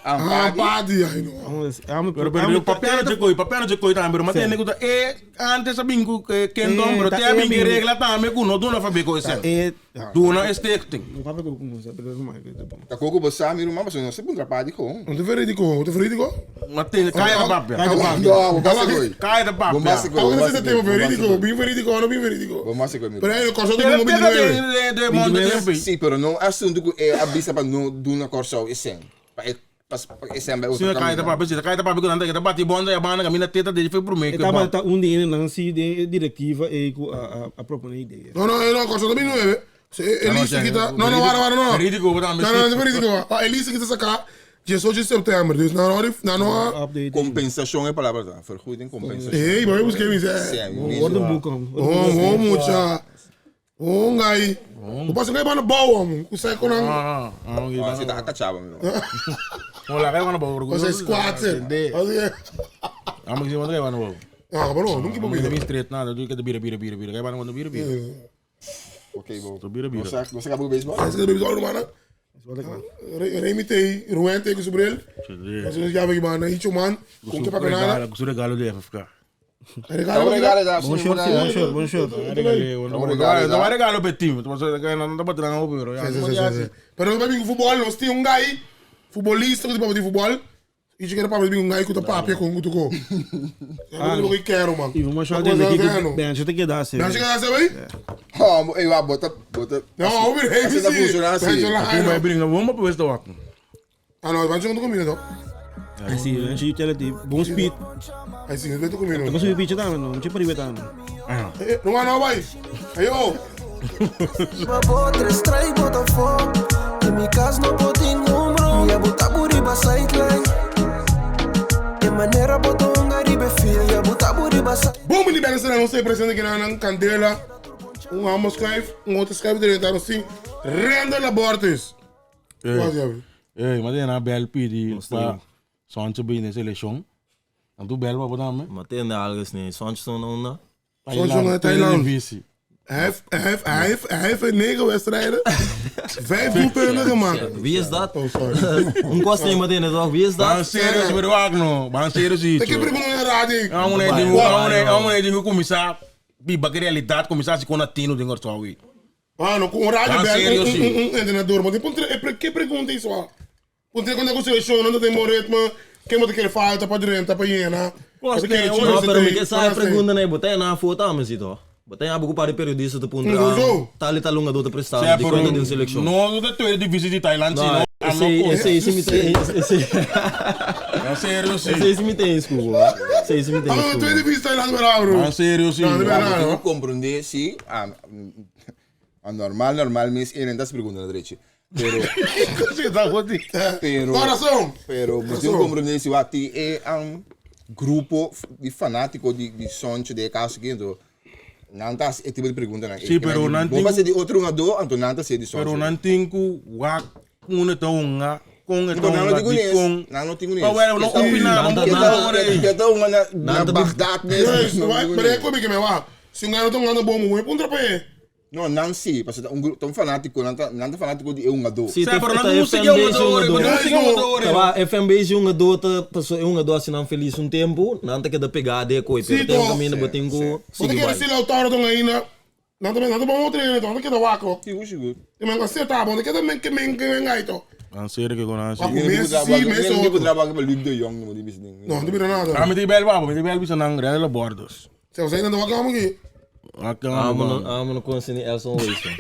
Ah, padi, ai não. Vamos, amo Pero pero papel no chegou, papel no chegou também, pero mas tem que eh antes sabia que kendom, pero tem a bem regla também que não dona fabrico esse. E Dona stichting. No papel ko kung sa pero mais que bom. Ta koko bo sa mi rumah, mas não se puntra padi com. Não te verídico, não te verídico? Mas tem cai da papel. Não, bo basta coi. Cai da papel. Bo basta coi. Alguém se tem verídico, bem verídico, não bem verídico. Bo basta coi. Pero aí, só Pero tem pega 29. de de monte tempo. Sim, pero não assunto que é a bisa pa no duna corso e sem. Pa e pas e sem vai Sim, cai da papel, cai da papel que não tem bate bonda e banda camina teta dele foi pro meio. E tava tá um dia não se de diretiva e ku a propone ideia. No, no, no, só tem 29. Elise que tá. Não, não, não, não, não. Verídico, mas Não, não, não, verídico. A Elise que tá sacar 18 de setembro. Dus na hora, na hora. Update. Compensação é palavra, tá? Vergoeding, compensação. Ei, mas eu busquei me dizer. Sim, Word een boek om. Oh, oh, mucha. Oh, ngai. O passo ngai bana bawa mu. Kusai konang. Ah, ah, Ah, você tá cachava, meu. Olha, cai na boa. Você squat. Amo que se manda cai na boa. Ah, bom, nunca vou Não ver. me straight nada, do que bira bira bira bira. Cai na bira bira. Ok, bom. Bira bira. Você você acabou o beisebol? Esse que bebê só mano. Remy tem, Ruan tem com sobre ele. Mas já vai mano, e man, com que para nada. Regalo, regalo de FFK. Regalo, Obrigado, da. Bom short, bom short, bom short. Regalo, não regalo para time. Tu você não tá batendo não, pero. Sim, sim, sim. Pero para mim futebol, nós tem um guy futebolista que para de futebol. E chega para mim um guy que tá papia com o tuco. É o que eu quero, mano. E vamos achar dele aqui. Bem, a gente tem que dar, sim. Não chega a saber? Ah, eu vou bota bota. Não, o Remy Você tá funcionando assim. Aqui vai brincar, vamos para o da Ah, não, vai junto comigo, então. Sim, a gente tem de bom speed. Aí sim, eu tô comigo. Eu consigo pitch também, não tinha para também. Não, não, vai. Aí, ó. Botre strike Botafogo Em mi casa não pode nenhum bro Ya botar buriba sideline De maneira botou um garibe feel Ya botar buriba sideline Bom, die mensen zijn nog steeds present aqui na Candela. Um almoço schijf, um outro schijf erin, daar assim. Rende labortes. Quase, ja. Ei, mas tem na BLP de pa Sancho bem na seleção. Então tu bel para botar, né? Maar tem algo nee, Sancho não não. Sancho naar Thailand. Vice. Hij heeft in 9 wedstrijden 5 doelpunten gemaakt. Wie is dat? Oh, sorry. Um kost niet meteen toch? Wie is Ban dat? serieus, pero wag Ban serieus Ik heb isso. pergunta na rádio. Amo né, digo, amo né, amo né, digo começar biba que realidade começar se com latino de ngorto awi. Ah, não, com o rádio Ban bel, serieus, sim. um treinador. Maar die que pergunta isso? Pontre quando a seleção não tem bom ritmo, quem moet querer falta para direita, para hiena. Não, pero me que sai pergunta né, botei na foto ah, mas ito. Botei a buco para periodista te punta. Não, Tali talunga do te prestar de conta de seleção. No, do te divisi de Thailand, sim, Não, não. esse esse me tem esse É sério, sim. esse me tem desculpa. Esse me tem Ah, desculpa. tweede divisie Thailand maar bro. É sério, sim. Não, não, Eu compreender se a normal normal mes en das perguntas na direita. Pero pero Coração. pero mas eu compreender se o ati é um grupo de fanático de Sancho de caso que então não tá esse tipo de pergunta não. Sim, pero não tem. Vamos de outro jogador, então não tá ser de Sancho. Pero não tem que wa com então nga com então Não, não nga digo di nisso. com. Não, não digo nisso. Mas well, não opina, não opina Que aí. tá uma na Bagdad Juist, mesmo. maar ik kom ik me wa. Se um garoto não anda bom, moet puntra pa. Não, não sim, parce um grupo tão fanático, não tá não tá fanático de um jogador. Sim, Sim, pero não conseguiu um jogador, não conseguiu um jogador. Tava FMB de um jogador, passou um jogador assim não feliz um tempo, não tá que da pegada e coi, pero tem um caminho botinho Você quer se Lautaro dan ainda. Não também não bom treino, então não quer dar waco. Sim, sigo. E men acerta bom, que também que men que men gaito. Não sério que com Ah, Messi, Messi. Não digo trabalho para Luke de Jong, não digo isso. Não, não vira nada. Ah, me tem bel babo, me tem bel bisa nang Real Bordos. Se você ainda não vai aqui. Aqui Ah, mano, ah, mano, conhece Elson Wilson.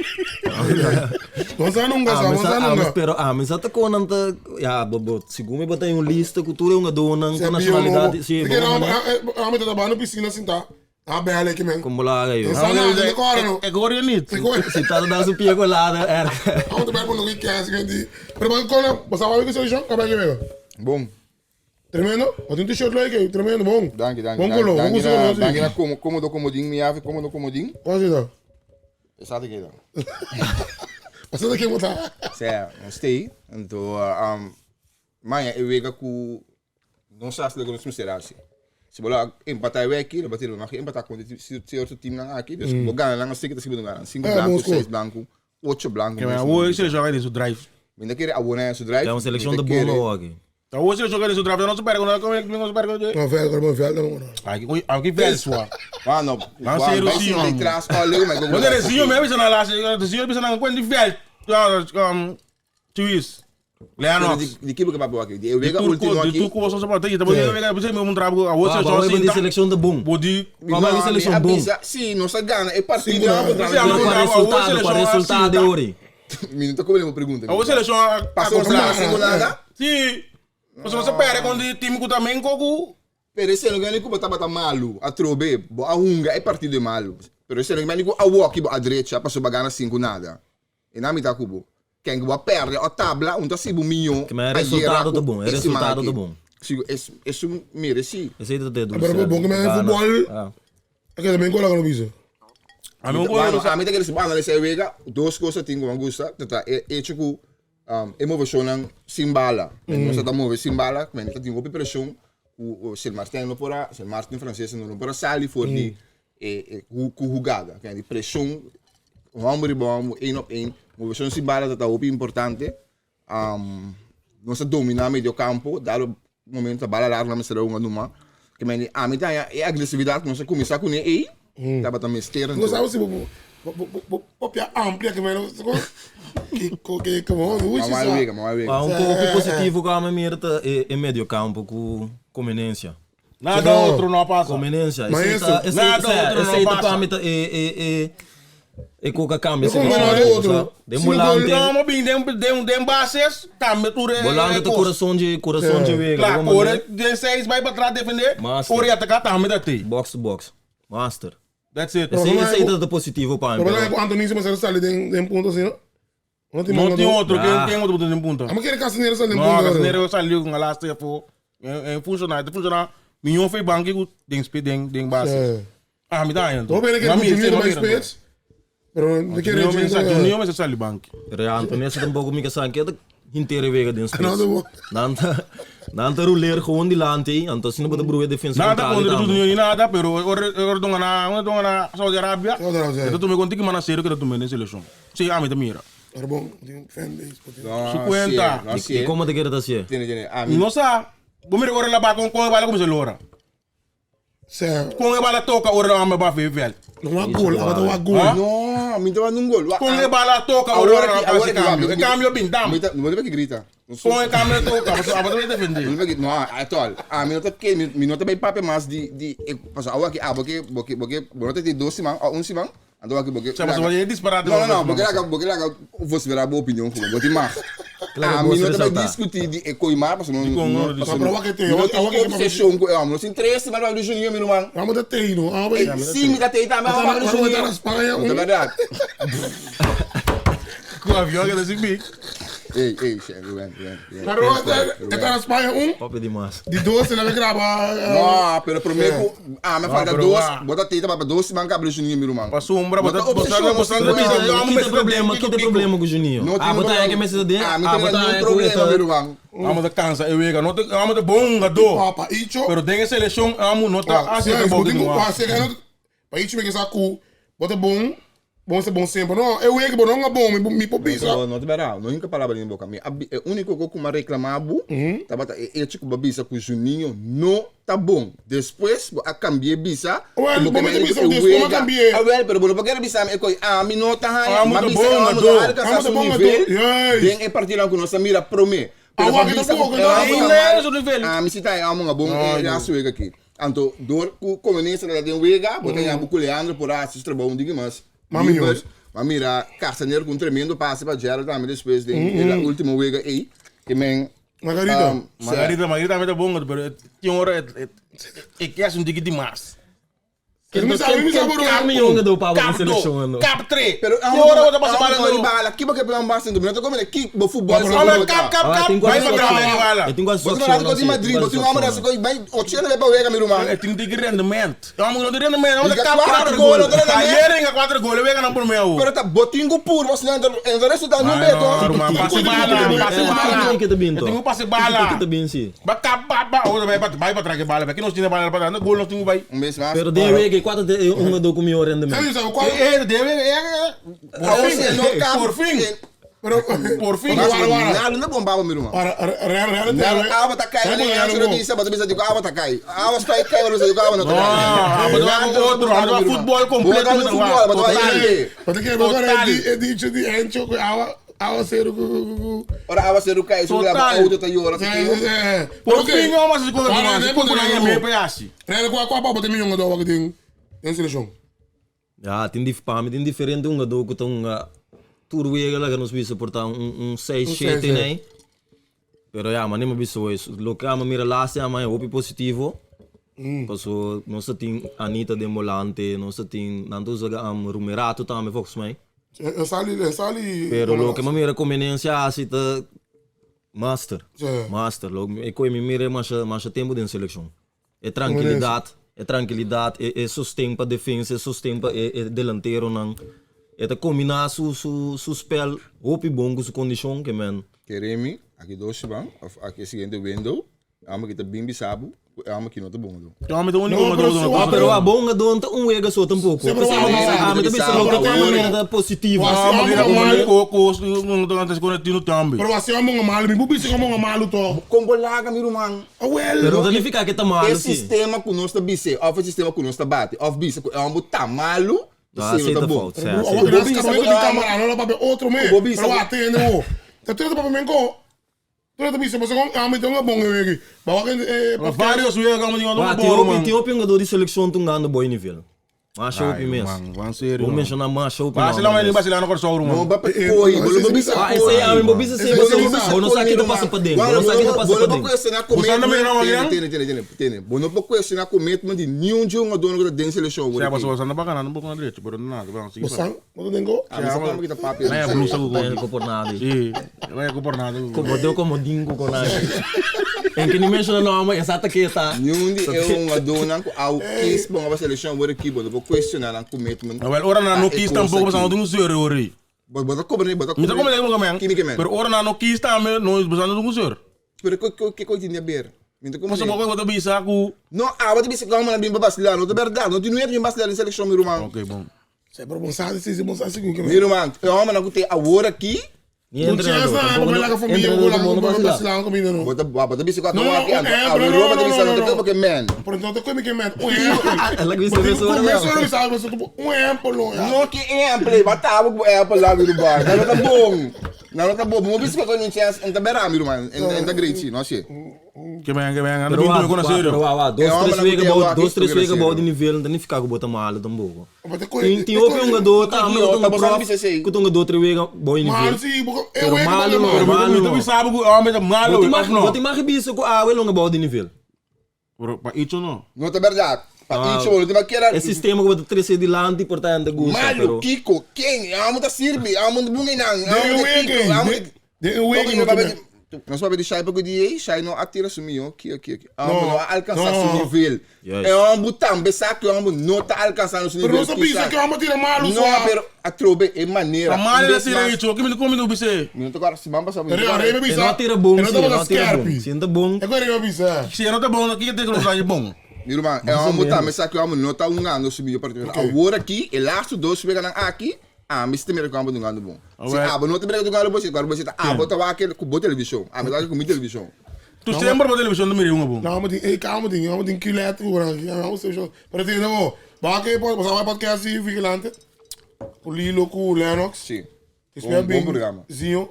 Nos a nunca sa, nos a nunca. Pero ami sa ta kon nan ta, ya, bo, bo, segun mi bo ta un lista ku tur e hungadónan ku nashonalidat, si, bo Ami ta trabahando pisina sintá, a bèl aki men. Kon bo laga yo? Sa nada, no kòrda no. E kòrda nit. Si ta da su pie kolada, erg. Ami ta bèl ku no ki kès, pero bo kòrda, bo sa wak ki selekshon? Kaba ki wega? Bon. Tremendo. Bo tin t-shirt leuk ey. Tremendo, bon. Danki, danki. Bon color. Danki Bon na, danki na como, cómodo comodín, mi yafe, cómodo comodín. Cuál es esa? Esa te queda. Esa te queda ta. Sea, no stay. Anto, um, maña e wega ku no sa lo que nos mester hasi. Si bo la empata e weki, lo batiro nog empata kontra cierto teamnan aki. Dus bo gana nan así, ta si bo no gana. Cinco blanco, seis blanco. Ocho blanco. Ke men awo e seleccion a su drive. Mi ta kere awo na su drive. Ta un seleccion de bon awo aki. Awo e seleccion a su drive. No su perde no no su perde. No veld, no veld no. Aki aki veld swa. Ah no. Nan seru si man. Tras al leu maar. Wanneer de zinho me bisa na laatste, de zinho bisa na kwen di veld. Ja, Tuis. Leanox. Di kibo ke papi waki? Di e wega ultimo aki. Di turco was ons pa. Te wega bisa mi un trago awo seleccion si. Di seleccion de bon. Bo di. Papa di seleccion bon. Si nos a gana e partido. Pero pa resultado, pa resultado ori. Mi no ta come bo pregunta. Awo seleccion a Paso nos a gana nada. Si. Paso nos a perde con di team ku ta menko ku. Pero esei no kende ku bo tabata malu atrobe, bo a hunga e partido e malu. Pero esei no kende ku awoki bo a drecha paso bo a gana sinku nada. E nan mita ku bo. Ken ku bo a perde o tabla un ta sibi un miño Ma e resultado ta bon, e resultado ta bon. Si esun mereci. Esei ta te dulce. Pero bon ku men futbol a keda men kola ku no bisa. Ami ta kere si bo analisa e wega, dos kos a tin ku mi a gusta, ta ta e hecho ku e moveshonnan sin bala. Nos ta ta move sin bala, men ta tin hopi preshon ku Sint Martin no por a, Sint Martin franses no por a sali for di e ku hugada. Di preshon homber riba homber, één op één. Moveshon sin bala ta ta hopi importante. Nos a domina medio campo, dado momento bala largo nan mester a hunga numa. Ke men di ami ta haña e agresividat ku nos a kuminsá kuné ei, tabata mester anto. No sabe si bo bo papia amplia ke men kiko ke komo Mama a wega, mama a wega. Un poco positivo ku ami mira ta e medio campo ku Comenencia. Nada otro no a pasa. Comenencia. Maestro. Nada otro no Esey ta pasa. pa mi ta e e e e koka cambia Como seleccion. nada otro. Den Sin volante. No, mo bin den den den bases tambe tur e Volante ta kos. corazon dje corazon dje wega. Klaar, Bo ora manera. den seis bai pa tras defende, Master. ora e ataka tambe ta tei. Box to box. Master. That's it. Esey esey ta ta positivo pa mi. Pero Pero ku Anthony se mester sali den den punto asina. No tin No tin otro, Ah. ken otro den punta? Amo kere Casinero sali den No, punta. Casinero salió con laatste afo. En funciona, te funciona miñón fe banki ku den spe den den base. Sí. Ah, mi ta Bo bene ke Ma mi Junior ma bij mira. spits. Pero de kere Junior me sa Junior. Junior me sa sali banki. Pero ja, Anthony sa tampoco mi ka ke hintere wega den spits. No, no. Nan ta nan ta ruler gewoon dilanti, anto asina bo ta broeia defensa Nada contrario contra tambe. Junior ni nada, pero ora ora donga na ora donga na Saudi Arabia. Saudi Arabia, Eta tume con tiki mana serio que tume den selección. Sí, a mi ta mira. Pero bon, tin fanbase. bo tin- No, Su cuenta. sí, no, sí. I como te kere ta hacié? Tiene, tiene. A mi, No sa, bo mira ora la ba con con e bala como se lora. Sea, Con e bala toca ora la ba fe veld. no wa gol, aba ta wa gol. Ah? No, mi tava num gol. Wa- Con e bala toca ora Agora la que, ba agora se que cambio. E cambio bin dam. Mi ta, no te grita. Con e cambio toca, paso aba ta defender. No te no, actual. A mi no ta que mi no ta bij papia mas di di paso awa que abo que bo que bo que bo no te di dos siman o un siman. Anto aki bo ke Sa pasobra e disparate No, no, no, bo ke laga, bo ke laga vos vera bo opinion gewoon, bo tin mag. Claro, A vos mi no ta bai resalta. discuti di e koi mar, pasobra no, Dikon no, no, pasobra Pero wak e te, mi no wak- tin wak e te obsession ku e hòmber. No sin tres siman pa Juninho, mi ruman. Vamos ta teino, ah, bai. Si mi ta tei tambe, Ata pa na- Juninho. ata na Spaña, No ta bèrdat. Ku avion ke ta sin big. Ey, ey, she, Ruben, Ruben, Ruben. Pero e ta na Spaña un, Papia dimas. di dos el a graba. No, pero promé ku a me falta pero dos, wa. bo ta tei ta pa dos siman kabla Juninho, mi ruman. Pasobra Bo bo ta ta bo obsession, ta bo ta bo bisa ta- yo amo Ki mester problema, den ki te problema ku Juninho? No Ah, tin bo ta problema. que mester den? Ah, mi Ah, tin bo ta ningún ku problema, mi ruman. Amo ta cansa e wega, no ta amo ta bon hungadó. Papa, Icho. Pero den e seleccion amo no ta Ah, haci sí, e trabou bo tin di ku no. hasi e Pa ichi mi ke sa ku bo ta bon, bo ta bon semper. No, e wega bo no nga bon, mi por bisa. No, no ta bera, no hinka palabra den boka. Mi a bi, e uniko ku mi a reklama bo tabata e echo ku bo a bisa ku Juninho no ta bon. Despues bo a kambi'é bisa Wel, komo bo ke mester mi bisa e despues mi a wega. kambi'é. Awel, pero bo no por kere bisa mi e koi ami no ta haña. Amo Mi a ta bisa bon e amo gadó. ta alkansá Amo ta su bon gadó, nivel juist. den e partidonan ku nos a mira promé. Pero Awa pa ki ta bisa ku bon, e amo ta Ainda mal, e su nivel. ami si ta haña amo nga bon e laatste wega aki. Anto dor ku komunista ta den wega, bo ta yabu ku Leandro por a hasi su trabou un diki mas Mas mihó. liber. Ma mira Castaner ku un tremendo pase pa Gerald tambe despues den e la ultimo wega ei. Ke men Margarita. Margarita, Margarita tambe ta bon, pero e tin ora e e ke hasi un tiki dimas. Mi sa, mi sa Ken ken mi jongen do pa den seleccion ano. Kap tre. Pero Tin ora bo ta pasa bala no no. bala. Ki bo ke plan basa no ta come ki bo futbol Pero Hombre, kap kap Ah, kap. tin Bai quasi pa sua trás bai bala. E tin quasi Bo sua tin rato di Madrid, bo tin hombre da ko bai 80 be pa wega mi ruman. E tin tiki rendement. E hombre no tin rendement. Hombre Liga kap cuatro cuatro gol, gol. otro rendement. Ayer inga cuatro gol, wega nan por meio. Pero ta bo tin ku pur, bo sinan en resultado no Ai, beto. no, ruman, pase bala, pase bala. Ki ta bin E to. tin ku pase bala. Ki ta bin si. Ba kap ba ba, ora bai pa bai pa trás ke bala. Ki nos tin bala pa trás, gol nos tin ku bai. Un bes mas. Pero den wega cuatro te un do ku mihor rendement. Sabi, sabi, qual? Eh, debe, eh, por Por fin, fin, no kap. por fin, Pero, por fin. Mas Wara, wara. nalo na bomba mi ruman. Ora, real, real, Nalo awa ta kai, Real, nem real, antes de bisa, bota bisa de água ta kai. Água está kai, bota bisa de água não ta No, kai. ah, but outro, ah, futebol completo, Bota no mas futebol, bota total. aí. Mas que agora Total. é dicho de Encho, que awa, awa zero, ku, ku, ku. Ora água se rukai, se Total. auto ta yora. É, é. Por fim, não, mas quando Para, mas quando não é meio pedaço. Real, qual, qual papo tem milhão de dólares que tem em seleção? Ja, tin dif pa mi tin diferente un do ku ta un tur wega la nos bisa porta un 6 Un 7 seis, né. Pero ja, maar nimmer bisa hoor. Lo que ama mira laatste ama hopi positivo. Paso nos tin Anita de volante, nos tin nanto usa am Rumerato tambe volgens mij. Eu sali, eu sali. Pero lo que me mira conveniência assim ta master. Sim. Master, lo e coi mi mira mais mais tempo den seleção. É tranquilidade, é tranquilidade, é, é sostém para defesa, é sostém para é, é delantero não. É ta combinar su su su spel, hopi bom com su condição que man. Queremi, aqui dois bang, of aqui seguinte window. Amo que tá bem bisabu, amo que não tá bom. Então, mas o único Não, mas pero do se Ah, o- pero a bonga donta um wega só tampouco. Sim, pero Ah, a- mas também se lo que é positivo. Ah, Ah, mas mas mas coco, não tô antes com o também. Pero assim, é um malo, me bubi se como um malo to. Combo laga mi ruman. Ah, well. Pero não significa que tá malo, Esse sim. sistema que nós tá bise, of sistema que nós tá bate, of bise, é um tá malo, Ah, se não tá aceita bom. falta. O Sim, que Bobi, nós sabe- acabamos de câmara, não para outro me. Bobi, Pero sabe- atende o. Tá tudo para mim com. Tudo tá bisa, mas com a mim tem um bom aqui. Bawa que eh Vários wega como digo, Ah, não tem bom, hopi, man. tem hopi jogador de seleção tungando bom nível. Macho hopi mesmo. Van sério. Vou mencionar macho hopi. Mas lá mas ele lá no corso, Não mano. ba corre, bolo ba bisa Ah, esse aí, ah, meu bisa Esse sempre. aí, esse Bom, não sabe que tá passa pra dentro. Bom, não sabe que tá passa pra dentro. Você não me não, Tene, não? tene, tene, tene. Bom, não pode questionar commitment de nenhum jogador que tá dentro da seleção. Se a pessoa anda bacana, não pouco na direita, pero nada, vamos seguir. Você não tem go? Ah, mas como que tá papo? Não é blusa com Não é por nada. Sim, não é por nada. Como deu como dingo com nada. Em que nem menciona nome, exato que tá. Nenhum de eu um jogador que ao quis bom a seleção agora aqui, bom, não pode questionar o commitment. Wel, ora na no Ah, quis e tampouco, coisa mas não aqui. tem um zero, ori. Bota cobra, bota Me tá cobra. como é que Kimi que man. Pero ora na no quis também, não mas não tem um zero. Pero que que que coisa tinha ber? Me tá como Mas eu vou botar bisa com Não, ah, bota bisa calma na bimba basilar, não é verdade, não tem nem basilar na seleção meu irmão. Ok, bom. Se pero bom sabe se bom sabe que Meu irmão, eu amo na que tem agora aqui, Nem Não tinha treinador. essa, como é que a família Treinador vou lá do mundo com vacilar. vacilar comigo não. bota bota bisa com a Não, aqui, é, a pero Europa não, bota bisa não, não não. tem porque man. Por então te come que man. Um exemplo. Ela que isso pessoa. Começou a sabe, mas um exemplo, não. Não que Apple, bota água com Apple lá meu irmão. Não tá bom. Não tá bom. Mo bisa com não tinha, não tá berá meu irmão, não tá great, não sei. Que bem, que bem, anda Pero bem ah, com pero sério. ah, dois, É, três homem, wega não bom, tem dois, três aqui, wega bom de sério. nível, não tem ficar com bota malo tampouco. Mas te Tem tem hopi jogador, tá, mas Tá eu bom, prof, bisa sei. que um jogador três wega bom nível. Malo sim, porque eu Pero é malo, malo. malo. Então sabe que o homem é malo, Bota mais, não. bota mais bisa com a longa bom de nível. Pero pa isso não. Não tá verdade. Pa Ah. isso, não tem que era. É sistema que bota três de lante, portanto, gusta, Malo, pero Kiko, quem? Amo da sirve, amo do bunga nang, De amo um da Kiko, amo wege. De um wege. Nós vamos de Shai porque de Shai não atira sumiu, aqui aqui aqui. Amo Não, não alcançar não. seu nível. Yes. É um botão, pensar que amo não tá alcançando seu Pero nível. não sabia que eu amo tira malo Não, só. pero a trobe é maneira. A malha da tira isso, que me come no bise. Minuto agora se bamba sabe. Re, re, Ele bisa. não tira bom, Ele sim, não não tira tira bom. scarpi. Sinta bom. Agora eu bisa. Se não tá bom, aqui tem que usar bom. Meu irmão, é um botão, pensar que amo não tá um ano sumiu para Agora aqui, el laatste dois chega aqui. Ah, mas tem que amo do bom. Se abo não tem que do bom, se agora você tá abo tá aqui com boa televisão. Ah, mas tá com minha televisão. Tu sempre para televisão não me uma bom. Não, mas tem, ei, calma, tem, mas tem quilete, não sei, pero tem não, ba que pode passar podcast vigilante. O Lilo com o Lennox. Sim. Is Bom, bem bom bem programa. Zinho.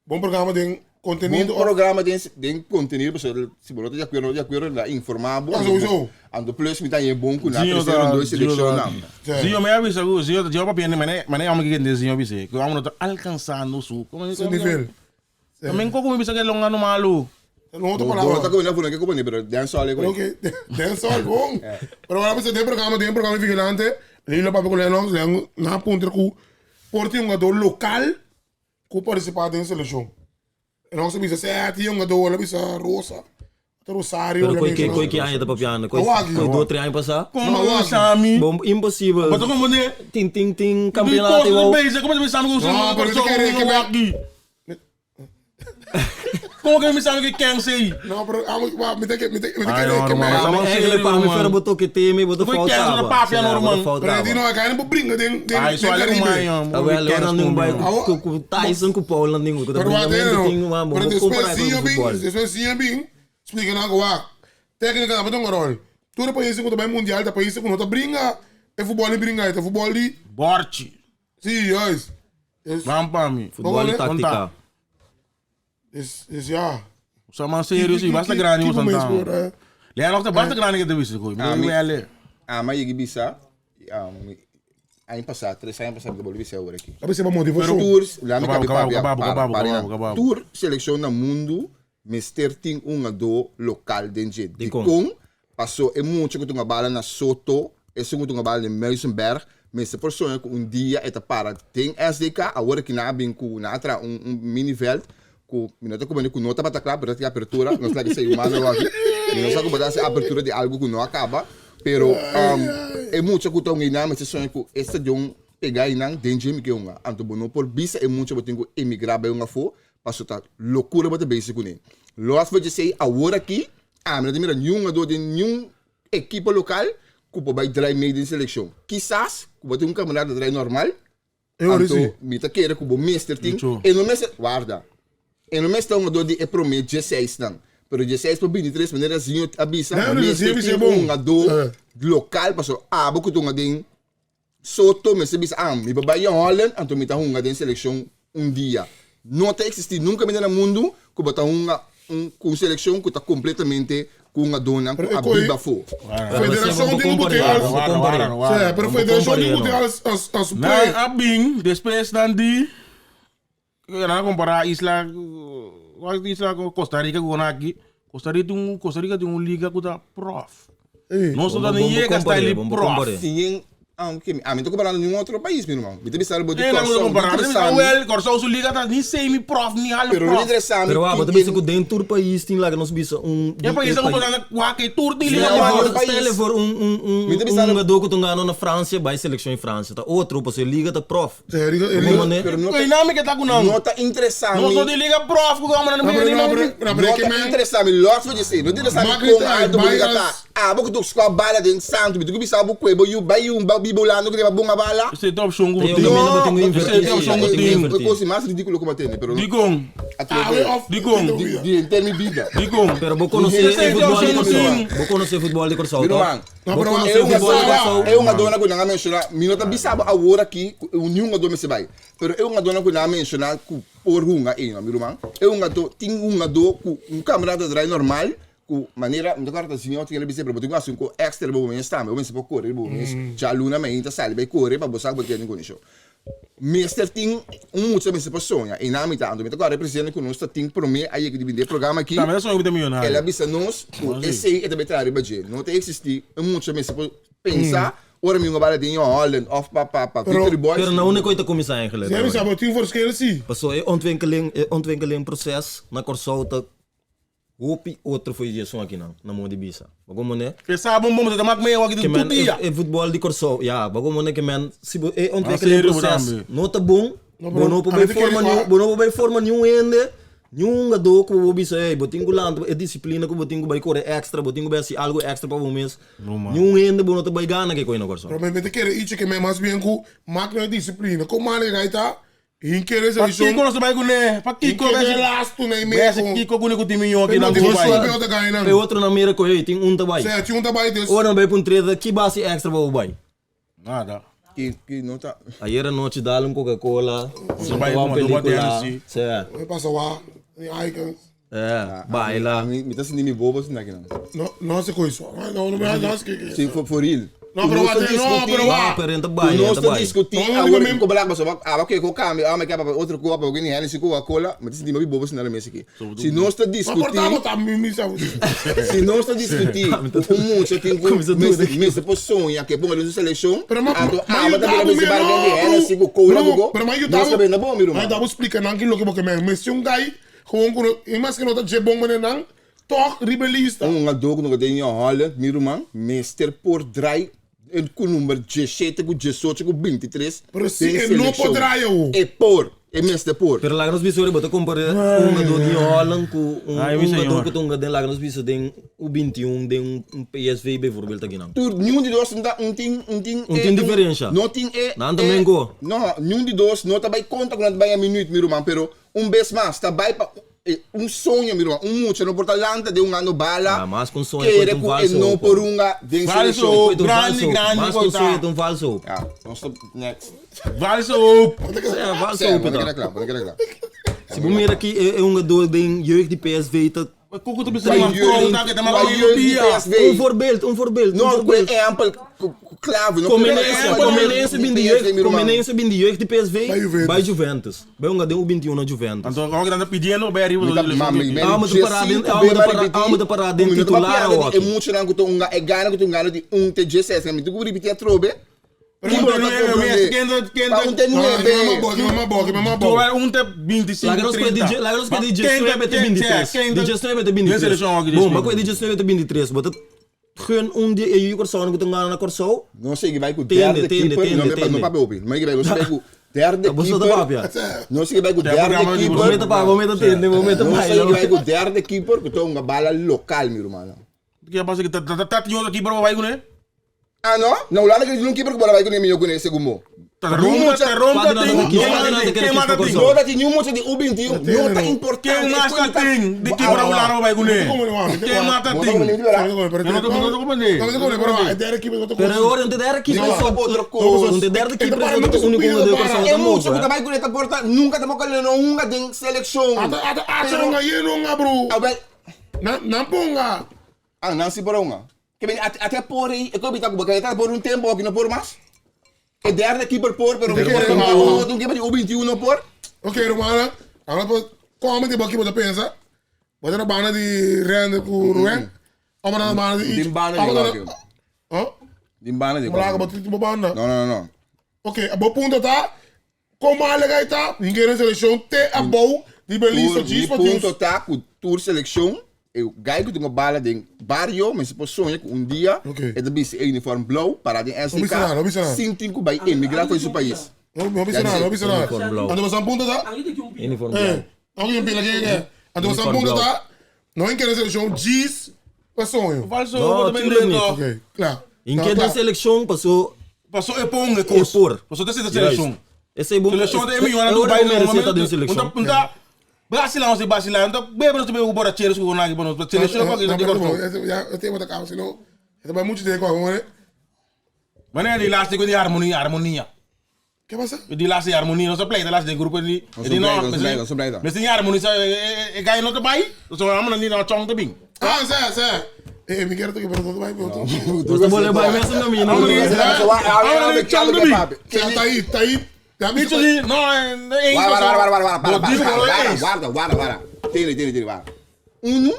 Bom programa tem. Contenido Bon programa den den contenido pasobra si bo no ta di acuerdo no ta di acuerdo na informa bo Ah, sowieso. Anto plus mi ta haña bon cu na Zinho tercero ta doy Zinho seleccion ta nan. Zinho mi a bisa cu Zinho ta Zinho papia mane mane amo ki kende Zinho bisa cu amo no ta alcansando su Su nivel. También coco mi bisa que longa no malo. No otro Bo palabra. no ta combina fu no ke compone pero dancehall e Pero koe. ok, dancehall bon. Pero ahora bisa den programa, den programa Vigilante, Lilo papia cu Lennox, Lennox na puntra cu por tin un jugador local cu participa den seleccion. Lennox a bisa, seh, tin un jugador, el a bisa Rosa. Ta Rosario, Pero el a koi ke menciona. koi ke aña ta papiando? Koi Awaki. koi do tre aña pasá? Como No, no sami? Bom, imposibel. Bo ta comprende? Tin tin tin Di campeonato cos igual. bezig, como mi sami cu No, pero te kere que me- Como que mi sami que ken sei? No, pero amo, wa, mi te que, mi te, mi te Ay, kere no, que me. hermano. Ami eigenlijk pa mi fuera bo toque teme, bo ta Foi fout kenzo na kaba. papia, Sim, no, bo ta irmão. fout Pero kaba. di no, acá no brinca den, den, Ai, den só ali Caribe. com Ah, wel, ora não vai Awo- com com Tyson com Paul não nenhum, com Pero wat bringamento tem uma pero boa después comparar sim com eu bem, futebol. después sim eu bem, explica na água. Técnica da um rol. Todo país que também mundial, tá país que não tá brinca, é futebol e brinca, é futebol e Borte. sim, yes. Yes, Vamos pa mi. Futebol e Bom, tática. yes, yes, ja. Só man sério, sim, basta grande Que o momento, Santana. eh. Lea nog basta grande que te viste, coi. Ah, Mi mi- wele. Ama yegi bisa aña pasá, tres aña pasá mi ta bolbe bisa awor aki. A bisa pa motivacion. Tur, laat me Kababo, kabi kababo, papia, kababo, para, kababo, para kababo, nan. kababo. Tur seleccion na mundu mester tin un ado local den dje. Dikon? Dikon, paso e mucha ku tunga bala na Soto, esun ku tunga bala den Muizenberg, mester por soña ku un dia e ta para den SDK, awor ki nan a bin ku nan a traha un un mini veld ku mi no ta komende ku no tabata kla, pero ta tin apertura, nos laga esei humano aki, mi no sa ku bo ta hasi apertura di algu ku no a kaba, pero e mucha ku ta hunga einan mester soña ku e stadion pega einan den dje mi ke hunga, anto bo no por bisa e mucha bo tin ku emigra bai hunga afó, paso ta lokura bo ta bezig kuné. Los for djesei awor aki, ami no ta mira niun hungadó den niun ekipo lokal ku por bai drai mee den selekshon. Kisas ku bo tin un kamerada drai normal, E ora anto si. mi ta kere ku bo mester tin, Mucho. e no mester, warda, e no mester un hungadó di e promé djeseisnan, pero djeseis pa bintitres manera Zinho a bisa, Nee, nee, mester Zinho bisa tin bon. un hungadó Eh. lokal pasobra abo ku ta hunga den Soto mester bisa, ah, mi por bai Holland, anto mi ta hunga den seleccion un dia. No ta existi nunca mi na mundu cu bo ta hunga un cu un seleccion cu ta completamente cu hungadornan cu Pero a e coi- biba afo. Federacion tin cu bote als Wara, wara, wara. Sí, pero federacion tin cu bote als als als Nan play. a bin, despues nan di, nan a compara isla, cual isla Costa Rica cu nan aki. Costa Rica tin un, Costa Rica tin un liga cu ta prof. Ey. Nos no ta Bombo ni yega compare, hasta e bombo prof. compare. Sin aunke mi, ami ta comparando niun otro pais, mi ruman. Mi ta bisa bo di Eh, nan Kòrsou, compara. no interesa mi. Wel, Kòrsou su liga ta ni semi prof ni half Pero no prof. interesa mi Pero wa, bo ta kin bisa ku den tur pais tin laga nos bisa un E pais ta comparando wak e tur tin liga Ja, prof. maar- país. Stel voor un un un Mi ta un bisa- jogador ku ta gana na Francia bai seleccion in Francia ta otro pasobra e liga ta prof. Sí, liga- e Como liga- mané? Pero no Ei, ta, nan mi ke ta ku nan. no ta interesa Nos mi. no tin liga prof ku gama nan No, pero no, pero no, pero No ke ta men interesa mi, los voor je no ta interesa mi Maak kon niet uit, alto bo liga bai ta. als- Abo ku tok squad bala den santo, mi ta ku bisa bo kue bo yu bai yu ba biba Hulanda ku te ba bunga bala. Esei ta opcion ku Tem tin. un camino bo tin ku No, invertir, esei ta opcion bo ku tin ku tin. invertir. E kos mas ridíkulo ku bo tende, pero Dikon? Awe of Dikon? di di henter mi bida. Dikon? Pero bo conoce Esei e ta futbol di opcion ku tin. Kòrsou. Bo conoce futbol di Kòrsou, Mi toch? ruman, No, Bo pero conoce E un futbol di adona, Kòrsou. e un adona ku nan a menshoná, mi no ta bisa bo awor aki ku niun adó mester bai, pero e un adona ku nan a menshoná ku por hunga ei no, mi ruman, e un adó, tin un adó ku un kamerada ta drai normal, ku manera, mi ta kòrda ta siñor tin el a bisa, pero bo tin ku hasi un kos èkstra riba bo mes tambe, bo mester por kore riba bo mes, djaluna mainta sali bai kore pa bo sa ku bo tene kondishon. Mester tin un mucha mester por soña, ei nan mi ta, anto mi ta kòrda e presidente ku nos ta tin promé a yega di bini den e programa aki, Tambe ta soña ku ta el a millonario. bisa nos ku esei e ta bai traha riba dje, no ta existí un mucha mester por pensa ora mi un a bala den Jong Holland òf pa pa pa Victory Boys. Pero na unda ku e ta kuminsá eigenlijk? Sí, mi sa, bo tin verschil, sí. Paso e ontwikkeling, e ontwikkeling proces na Kòrsou ta Hopi otro foi dje esun akinan, na modo di bisa. Bo komo ne? E sa bon bon, ta mak medio aki Ke tur men, dia. e futbol di Kòrsou, ya, bo komo ne ke men, si bo e Ah, ontwikkeling serio bo proces tambe. no ta bon, No, bo pero no por a bai mi ta kere forma niun, kwa- bo no por bai forma niun hende, niun hungadó ku bo bisa, ey, bo tin ku lanta, e disiplina ku bo tin ku bai kore extra, bo tin ku bai hasi algu extra pa bo mes. Niun hende bo no ta bai gana ke koi na Kòrsou. Pero mi mi ta kere ichi ke men mas bien ku mak no e disiplina. Kon mane gai ta Hin kere Pa solucion. kiko nos ta bai kuné? Pa kiko Hin kere besi lastu na e besi meko. kiko kuné ku tin miño aki Pero nan motivo ku bai. suabe ota gana nan. Pe otro nan mira ku hey, tin un ta bai. Sea, tin un ta bai dus. Ora nan bai pa un treta, ki base extra pa bo bai? Nada. Ki ki no ta. Ayer anochi dal un Coca Cola, Nos bai sinta wak kuma, un do pelicula. bate si. Sea. Oi pasa wa. Ni icons. Eh, baila. Mi ta sinti mi bobo sin aki nan. No, no se coiso. No, no, no, no, se Si, for, for real. No, pero wat, no, pero Ah, wat. pero enta bai, Nos enta ta bai. discuti No, no, awor no, ko balak baso aba ke ko cambio aba ke pa otro ko pa ni Hennessy Coca-Cola, mi ta sinti mi bobo sin na mesa aki. Si nos ta Ma discuti, portavo ta mi mi sa. si nos ta discuti ku un mucha tin ku Comienza duro mester mester por soña ke ponga den su seleccion, Pero ma anto ma aba ta bira ayudabo mester mi barga no, di Hennessy ku cola bro, ku go. Pero ma Nos ayudabo. ta benda bon mi Ma ruman. ayudabo explica nan ki loke porque me mester un guy gewoon ku no, e mas ke no ta dje bon mane nan, toch riba e lista. Un hungadó ku no ta den Holland, mi ruman, mester por draai en ku number 17 ku 18 ku 23 Pero si den e no por seleccion. draai awo. E por, e mester por. Pero laga nos bisa ora bo ta compara un hungadó di Holland ku un Ai, mi hungadó señor. ku ta hunga den laga nos bisa den U21 den un PSV bijvoorbeeld aki nan. Tur, niun di dos no ta un tin un tin Un tin diferensha. No tin e Nan ta mengo. No, niun di dos no ta bai konta ku nan ta bai a minuut mi ruman, pero un bes mas ta bai pa Un soño, mi ruman, un mucha no por ta lanta den un ando bala, Ah, mas ku un soño kere koe ta un ku e falso no hoop, por hoor. hunga den Falso seleccion. hoop, Koe ta un grandi, falso hoop. grandi Mas ku un koe ta. soño ta un falso hoop. Ja, nos ta next. Falso hoop. Ja, falso Sê, hoop bo ta ta. keda kla, bo ta keda kla. Si bo mira aki e hungador den jeugd di PSV ta Koko ta bisa Kwa man jeugd- pronta ke ta man kwa jeugd di pia. PSV. Un voorbeeld, un voorbeeld, un No, ku voorbeeld. ehempel clave. No, Comenense, ku Comenense bin di PSV, jeugd, mi ruman. Comenense bin di jeugd di PSV Bij Juventus. bij Juventus. Bij hunga den U21 na Juventus. Anto koko ta pidiendo bij arriba Mi ta- ma- mi- mi- Ah, maar te parada in- ah, maar te para- ah, maar te parada in Mi no ta titular, papiando di hoor. E mucho nan ku ta hunga, e gana ku ta hunga di un te 16, mi tu ku ripiti atrobe. Un te nueve, Pa un te No, nueve. ki mama bo, ki mama bo, ki mama bo. Un te 25, Laga nos kwe DJ, laga nos kwe DJ 19 te 23. DJ 19 te 23. Bom, maar kwe DJ 19 te 23. But het gun un di e yu Kòrsou ku ta gana na Kòrsou. No sigui bai ku Tende, derde tende, keeper. No, tende, me pa- no tende. papia hopi. No sigui bai ku sigui bai ku derde Bo so ta keeper. papia. No sigui bai ku Ja, derde programa di keeper. Bo meta pa, bo meta tende, bo meta No baila. sigui bai ku derde keeper ku ta hunga bala lokal, mi ruman. Ke pasa ke ta ta ta tin otro keeper pa bai kuné? Ah no? Na Hulanda ke tin un keeper ku bola bai kuné mihó kuné segun bo. Ta rompe, ta rompe Cuadro tin. na ta Ken na ta ken mata tin? No ta tin niun mucha di U21, no ta importante. Ken mas ta tin di keeper a Hulanda pa bai kuné? Ken mata tin? No ta comprende. Pero ora un te derde keeper No, so otro cos. un te derde keeper Ito so para ta único no hungador Kòrsou E ta mucha move. ku ta bai kuné ta porta nunka tampoco no hunga den selekshon. Ata ata ata nga yeno nga bro. Ah, wel, Na na ponga. ah, nan si por hunga. Ke men ate ate por aí, e ko bita ku bakay ta por un tempo que no por mas. E derde keeper por, pero Tem que por ter, un keeper di U21 no por. Ok, Romana. Agora pa come di baki bota pensa. Bota na banda di Rende ku Ruen. Amo na banda di Din banda di Amo na- Wagyu. Oh, Din banda di. Mulaga bota tipo banda. No, no, no, no. Ok, a bo punto tá. Como a lega tá, ninguém na seleção te a bom di Belize Tur, mi Gis punto ta ku tur selection eu gai ku tunga bala den barrio, mas se sonha ku un dia Ok. e da bisi e uniforme blauw para den Não bisa nada, não bisa nada. SK sin tin ku bai emigrar foi su país. Não, não bisa nada, não bisa nada. Uniforme blauw. Ando você punto tá? Uniform Eh, blauw. alguém pila quem é? Ando você Uniforme punto blauw. tá? Não em que seleção Gis pa sonho. Falso, No, também tuurlijk niet. Ok, claro. In que de seleção passou Passou e pon e cos. e por. Passou te seleção. Esse é bom. Seleção de mi wana tu tu bai no receita de momento. seleção. Unta unta Brasileiro, não sei brasileiro, então bebe não bebe o bora cheiro com nagi bono. Seleção pa Não, que não, não, já eu tenho outra calma, senão eu vai muito tempo agora. Mas é de laatste ik die harmonie, harmonia. Que passa? Die laatste harmonie, não se play, de laatste groep die. Não sou blij, não sou blij, não sou blij dan. Mas tem harmonie, ik ga je nog erbij. Dus we hebben niet naar chong te bing. Ah, sé, sé. Eh, me quero que perguntou vai, perguntou. Você boleh bai mesmo na minha. Tá aí, tá aí. Já me Niet zo die, no, eens. Guarda, guarda, guarda, guarda, para, Bom, digo, para, guarda, eens. guarda, guarda, guarda. Tene, tene, tene, guarda. Uno,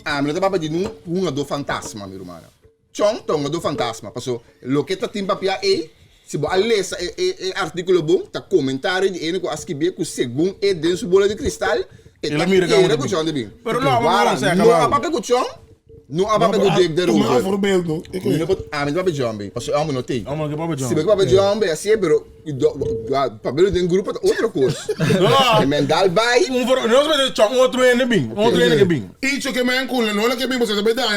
ah, me lo di un un do fantasma, mi romana. Chong tong do fantasma, paso lo che ta timpa pia e se bo alesa e e e articolo bom, ta commentario di ene ko askibie ku segun e den su bola di cristal e E ta la mira kere che ku chong de bin. Pero no, Guarda, maar no, no zeg, apape ku chong, no apape ku Dick de Como Rover. voorbeeld, Mi no pot, ah, mi no pape John, paso amo no te. Oh, maar ik heb ook Se bem que pape John, assim, pero papel de grupo é outra coisa. No. E men dal bai. Um voor, não se chong, outro ene bing, outro ene bing. Icho que me encule, no le que vimos se verdad,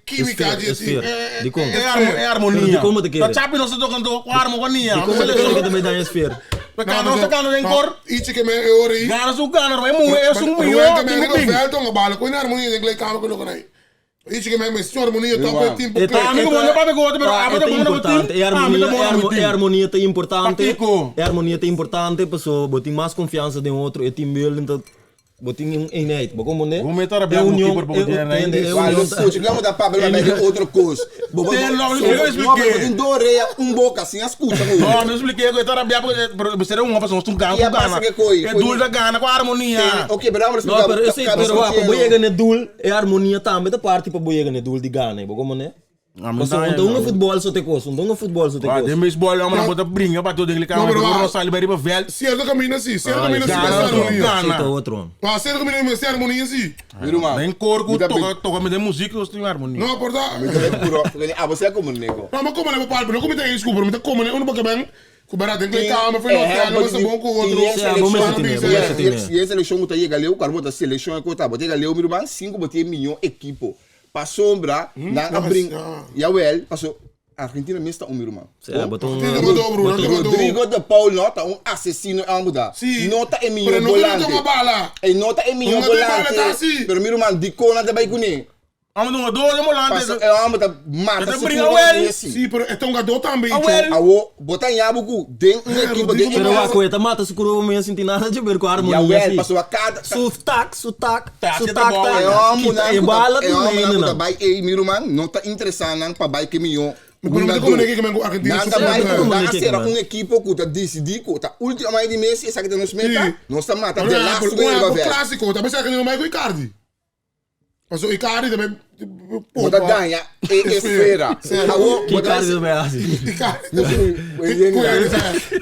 química, Esfera, esfera. Di como. É harmonia. É harmonia. Pero di como te quere. Dat chapi não se tocando com harmonia. Di como te quere que também dá esfera. We kan não se kan em cor. Icho que me ori. Gana su gana, é mu, é su mu, Ruben que me eu no velto nga bala, com harmonia em inglês kama ko na. Icho que me me harmonia top tempo. É Ah, amigo, manda para pegar, pero Ah, ah, é importante. É harmonia, é harmo- é harmonia é importante. Pakiko. É harmonia é importante, pessoa, botin mais confiança de outro, é team building, tá Bo tin un eenheid, bo comprende? Bo mester rabia E ku union, keeper pa bo e, tiene na tende, e Indes. Wal, union ta. escucha, no da papel bij de otro kos. Bo bo Ten, no, bo no, no, expliqué. bo tin dos orea, un boca, sin a escucha ku. No, no expliqué ku e ta rabia porque pero bo sera un pasobra nos tur gana E ku pasa gana. ke koi, E koi doel ta gana ku harmonia. Ten, ok, pero vamos No, explicar. pero esei, pero wak, pa bo yega na e doel, e harmonia tambe ta parti pa bo yega na e doel di gana, bo comprende? Pasobra un ta hunga futbol so te kos, un ta hunga futbol so te Ah, kos. den baseball hombre nan bo ta bringa pa todo den No, pero kama wa- no sali bai riba veld. Cierto camino sí, cierto Ah, camino sí, esei mester ta otro, armonía. Gana. esei ta otro. Pa cierto camino mester armonía sí. Mi ruman. Den koor ku Mi ta toka toka met den muziek nos tin harmonia. No, por ta. Mi ta bay puro. Abo sea como nego. No, ma como ne papal, pero no como te eens pero mi ta como ne uno porque ben ku bera den kleed kamer voor no hotel, no mester bon ku otro. Sí, bo mester tine, bo mester tine. E seleccion ku ta yega leu, ku bo ta seleccion ku ta, bo ta yega leu mi ruman, cinco bo tin miyon ekipo. Pasobra nan a bring, jawel, paso Argentina mes ta un mi ruman. Sí, bo ta un Rodrigo de Paul no ta un asesino e homber ta. Sí, No ta e miyon pero no ta volante. toma bala. E no ta e miyon No ta bala volante. ta así. Pero mi ruman, dikon nan ta bai kuné? Amo ta un dos de volante. Paso e homber ta mata E ta su bringa curva wel. Messi. Sí, pero e ta un gador tambe, Ah, Icho. wel. Awo, bo ta ñabu ku den un ekipo, den Pero un wak, ku e ta mata su kurva mes sin tin nada di ber ku harmonia Jawel, si. pasobra kada Su tak, su tak, Tak, su e ta tak, bou. tak. E hombernan Kita e ku ta bala e tin hombernan ku ta hende nan. bai ei, mi ruman, no ta interesá nan pa bai ke mió Pero no ta hungadó. como neke ke men ku Argentina Nan su ta bai fútbol. ku nan a Neke sera man. un ekipo ku ta disidí ku ta último mai di Messi, esaki ta nos meta, Sí. nos ta mata Por de ejemplo, laatste un wega ejemplo vèr. clásico, ta pensá que no mai ku Icardi. Paso Icardi tambe Bo ta daña e esfera. Awo, Ki bo ta Icardi ta bai hasi? Icardi.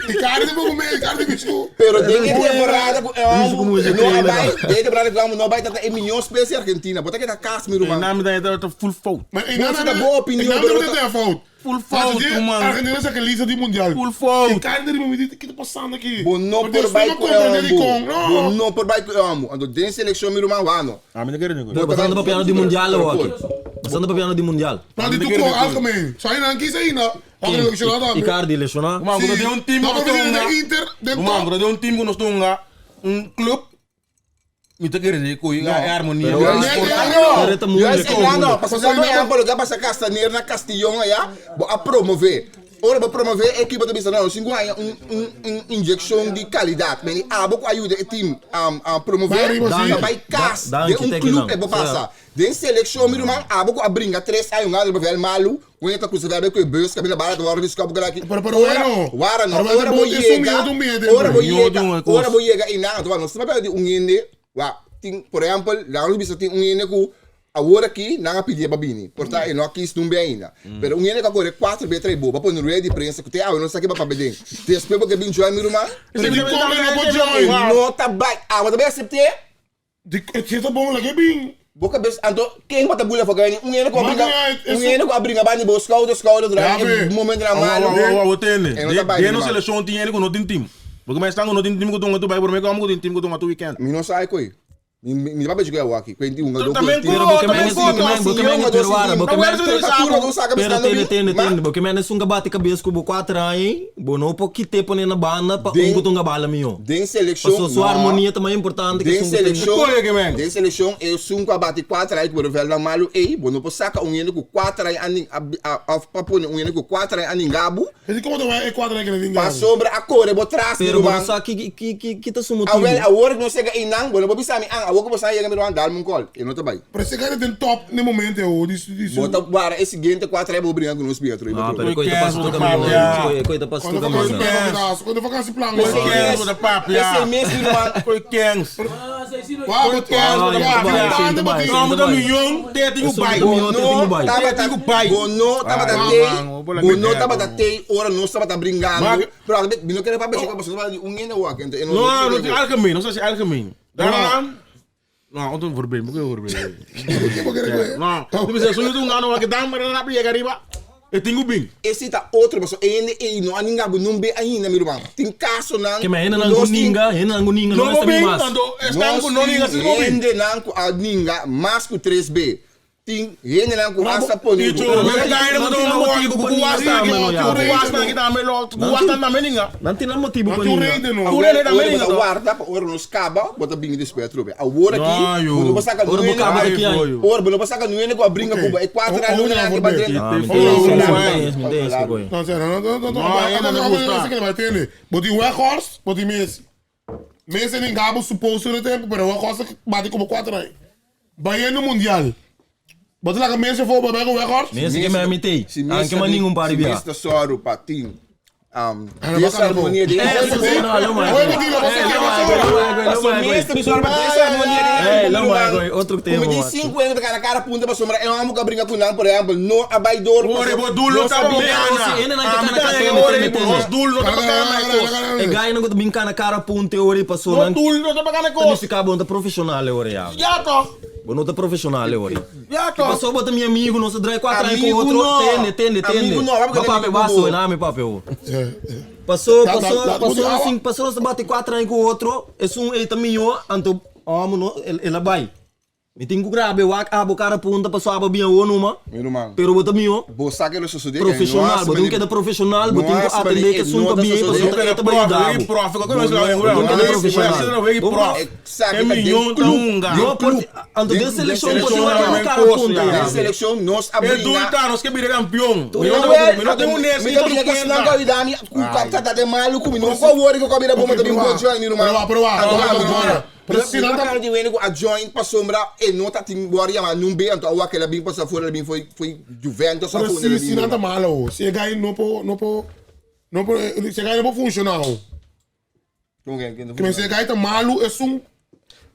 Icardi tambe ku Icardi bisu. Pero den e temporada ku Bisu ku mucha no a trailer. bai, den e temporada ku no a bai tata e miyon spesi Argentina. Bo ta keda kas mi ruman. Nami ta ta full fout. Maar Bo ta bo opinion, pero pero ta ta- fout. Full fout, man. Argentina sa lista di mundial. Full fout. Icardi riba mi di, ki ta pasando aki? Bo no Porque por bai no ku e comprende di amo. con. No. Bo no por bai ku e amo. Anto den selekshon mi ruman wano. Ami ta kere nego. Bo ta papiando di mundial awor aki. Bo ta papiando di mundial. No, di tu con algemeen. Sa ina kisa ina. Ook lesionado tambe. Icardi lesioná. Man, ku den un team No, ku nos pero tunga. de Inter, den Man, top. ku den un team ku nos tunga. Un club. Mi ta kere di ku e harmonia. Pero Pero wak, no. pero ta moeilijk. Juist, no, no, pasobra no ehempel, loke a pasa Castaner na Castillon allá, bo a promove. Ora bo promove e ekipo ta bisa, no, nos tin ku haña un, un, un inyekshon di kalidat. Meni abo ku a yuda e team um, a promove, Bai riba, ta sí. bai kas Da- den danki, un teki club nan. e bo pasa. Den selekshon mi ruman, abo ku a bringa tres aña un aña riba vèl malu, ku e ta krusa vèl bai ku e bus, kaminda bala ta wòrdu di skòp ku aki. Pero- pero Ora, bueno. wara no, Pero ora bo bo tin su yega, miedo, un miedo, ora bo Miedo, yega, un kos. ora bo yega einan, anto nos ta papia di un hende, Wak, tin, por ehèmpel, laga nos bisa tin un hende ku awor aki nan a pidié pa bini, por ta e no a kis nun be ainda. Pero un hende ku a kore kuater be trae bo, bo a pone rueda di prensa ku te awe no sa ke bo a papia den. Despues bo ke bin join mi ruman, Pero di kon e no por join? e no ta bai. Awe ta bai asept'é? Di e si ta bon laga e bin. Bo kabes, anto ken bo ta bula for gani? Un hende ku a Maak bringa, niet uit, un is hende ku a bringa banda di bo skouder, skouder durante Ja, e be. momentonan Awa, malu. awa, awa, awa, tende. E no ta bai Den nos ruman. selekshon tin hende ku no tin team. Porque mas tango no tin team ku tunga tu bai, por me como ku tin team ku tunga tu weekend. Mi no sa koe. Mi mi ta papia ku awaki, ku un hungadó ku También tin. Pero ko, bo ke también men ko, bo ke men bo ke men pero wara, bo ke men Pero tende, tende, tende, bo ke men esun ka bate kabes ku bo kuater aña, bo no por kite pone na banda pa un ku tunga bala mihó. Den selekshon, Paso su harmonia ta mas importante ke Den esun ku tin. selekshon, Koe ke men. den selekshon esun ku a bati kuater aña ku bo revelnan malu ei, bo no por saka un hende ku kuater aña a òf pa pone un hende ku kuater aña a ninga bo. Pero como te va e cuadra que le dinga? Pasobra a kore bo tras mi Pero bo no ruman. sa ki ki ki ki ta su motibu. Awel, awor ku nos yega einan, bo no por bisa mi, an, awor ku bo sa yega mi ruman, dal mi un kòl. E no ta bai. Pero ese cara den top ne momento o di su di su. Bo ta wara e siguiente kuater ai bo bringa ku nos bia tro. Ah, pero Koe koe ta kens pasa bo tu ta kaminda. papia. Koe koe ta pasa tu Cuando vakantie kaminda. plan, cuando vakantie plan. Koe kens bo ta papia. Esei mes mi ruman. Koe kens. Wauw, Koe kens bo ta papia. Bai, bai, No, mo ta miyon, te tin ku bai. Bo no tabata bo no tabata tei, bo no tabata tei ora nos tabata bringando. Pero a mi no kere papia chika pasobra nos tabata di un hende wak ento e no No, no tin algemeen, nos ta hasi algemeen. Daarna, no, otro voorbeeld, mo ke voorbeeld. No, tu bisa suyo tu ngano wak dan maar dan yega riba. E tin ku bin. Esei ta otro pasobra e hende ei no a ninga bo nun be ainda mi ruman. Tin kasonan Ke ma hendenan ku ku nos tin ninga, hendenan ku ninga No no bo mester bin bin, mas. tanto esnan nos ku no tin ninga si bo bin. hendenan ku a ninga mas ku tres be. Tin hendenan ku hasta pone Ticho, bo. pero ta hende ku Nan tin ta motibu ku pa ninga wasta, tambe no ya. ku wasta ki tambe lo, ku wasta tambe ninga. Nan tin nan motibu pa Nan tin ninga. reden no. Tur hende tambe Awor bo ninga ta to. warda pa ora nos kaba bo ta bini despues atrobe. Awor aki No, yo. bo no por saka Ora bo nuene kaba ta ki ai. Ora bo no por saka nuene ku a bringa ku bo e kuater Oh, oh, luna nan oh, ke ba drenta. Ah, mi Oh, ta eens, mi ta oh, eens, mi ta eens ku bo. No, no, no, no, no, No, ella no me gusta. Bo tin Weghorst, bo tin Messi. Messi nin Gabo suposo na tempo, pero Weghorst a bati como 4 aña. Bayendo mundial. Bo ta laga Messi afó pa bai ku Weghorst? Messi ke mei mitei. Si Anke ma ningun par di Si bia. Messi ta sòru pa tin Ah, no, desarmonia den Eh, ekipo. sí, no, lo mai. Oye, Coutinho, bo sa ke bo sòru. Paso Messi ta sòru pa desarmonia den Eh, ekipo. lo mai, gooi, otro tema, Ku mi tin macho. 5 aña ta kara kara punta pasobra e hòmber ku a bringa ku nan, por ehèmpel, no a bai dor. Ore, bo doel no ta sabi. bogana. Si, ene nan ke Ah, mi kana ta kara e tende, ore, tende, bo tende. nos doel no ta bacana e kos. E guy nan ku ta bin kana kara punta e ora paso Nos nan doel no ta bacana e ta kos. nifiká bo no ta profeshonal e ora ya. Ja toch? Bo no ta profeshonal e ora. Ja toch? Paso bo ta mi amigo, nos a draai 4 aña ku Amigo otro. no. Tende, tende, tende. Amigo no, Bo porque papia amigo baso, bo. na mi papia o. Paso, Da- da- paso, da- paso, da- assim, paso nos bate 4 aña ku otro, esun ei ta mihó, anto homo no, el, el a bai. Mi tin ku grabe wak abo cara punta paso abo bien o numa. Mi ruman. Pero bo ta mihó. Bo sa ke lo sosodé. Profesional, bo tin keda profesional, bo tin ku atendé ke sun ta bien, paso ta eta bai Prof, yuda bo. prof, qualquer coisa lá, Bo keda profesional. Exacto, É milhão clube. tunga. No, por, anto den seleccion Den por tin seleccion, wak cara punta. Den ya. seleccion nos a É bringa. doel tá, nós que bira campeão. Tu Mi não não Well, não tem um nesse Mi ta bringa que senão ka ayudami ku kapta ta de malu ku mi no ko worry ko kabira bom ta bin ko join ni ruman. Pero wa, pero wa, Anto, pero wa, mi pero wa. Pero Pero si nan ta- ta di wene ku a join pa sombra e no ta tin worry ma nun be anto awa ke la bin pasa fora la bin foi foi Juventus Pero a si, si nan ta malo, si e guy no po, no po, no po, si e guy no po funciona, o. Que men si e guy ta malo, es un,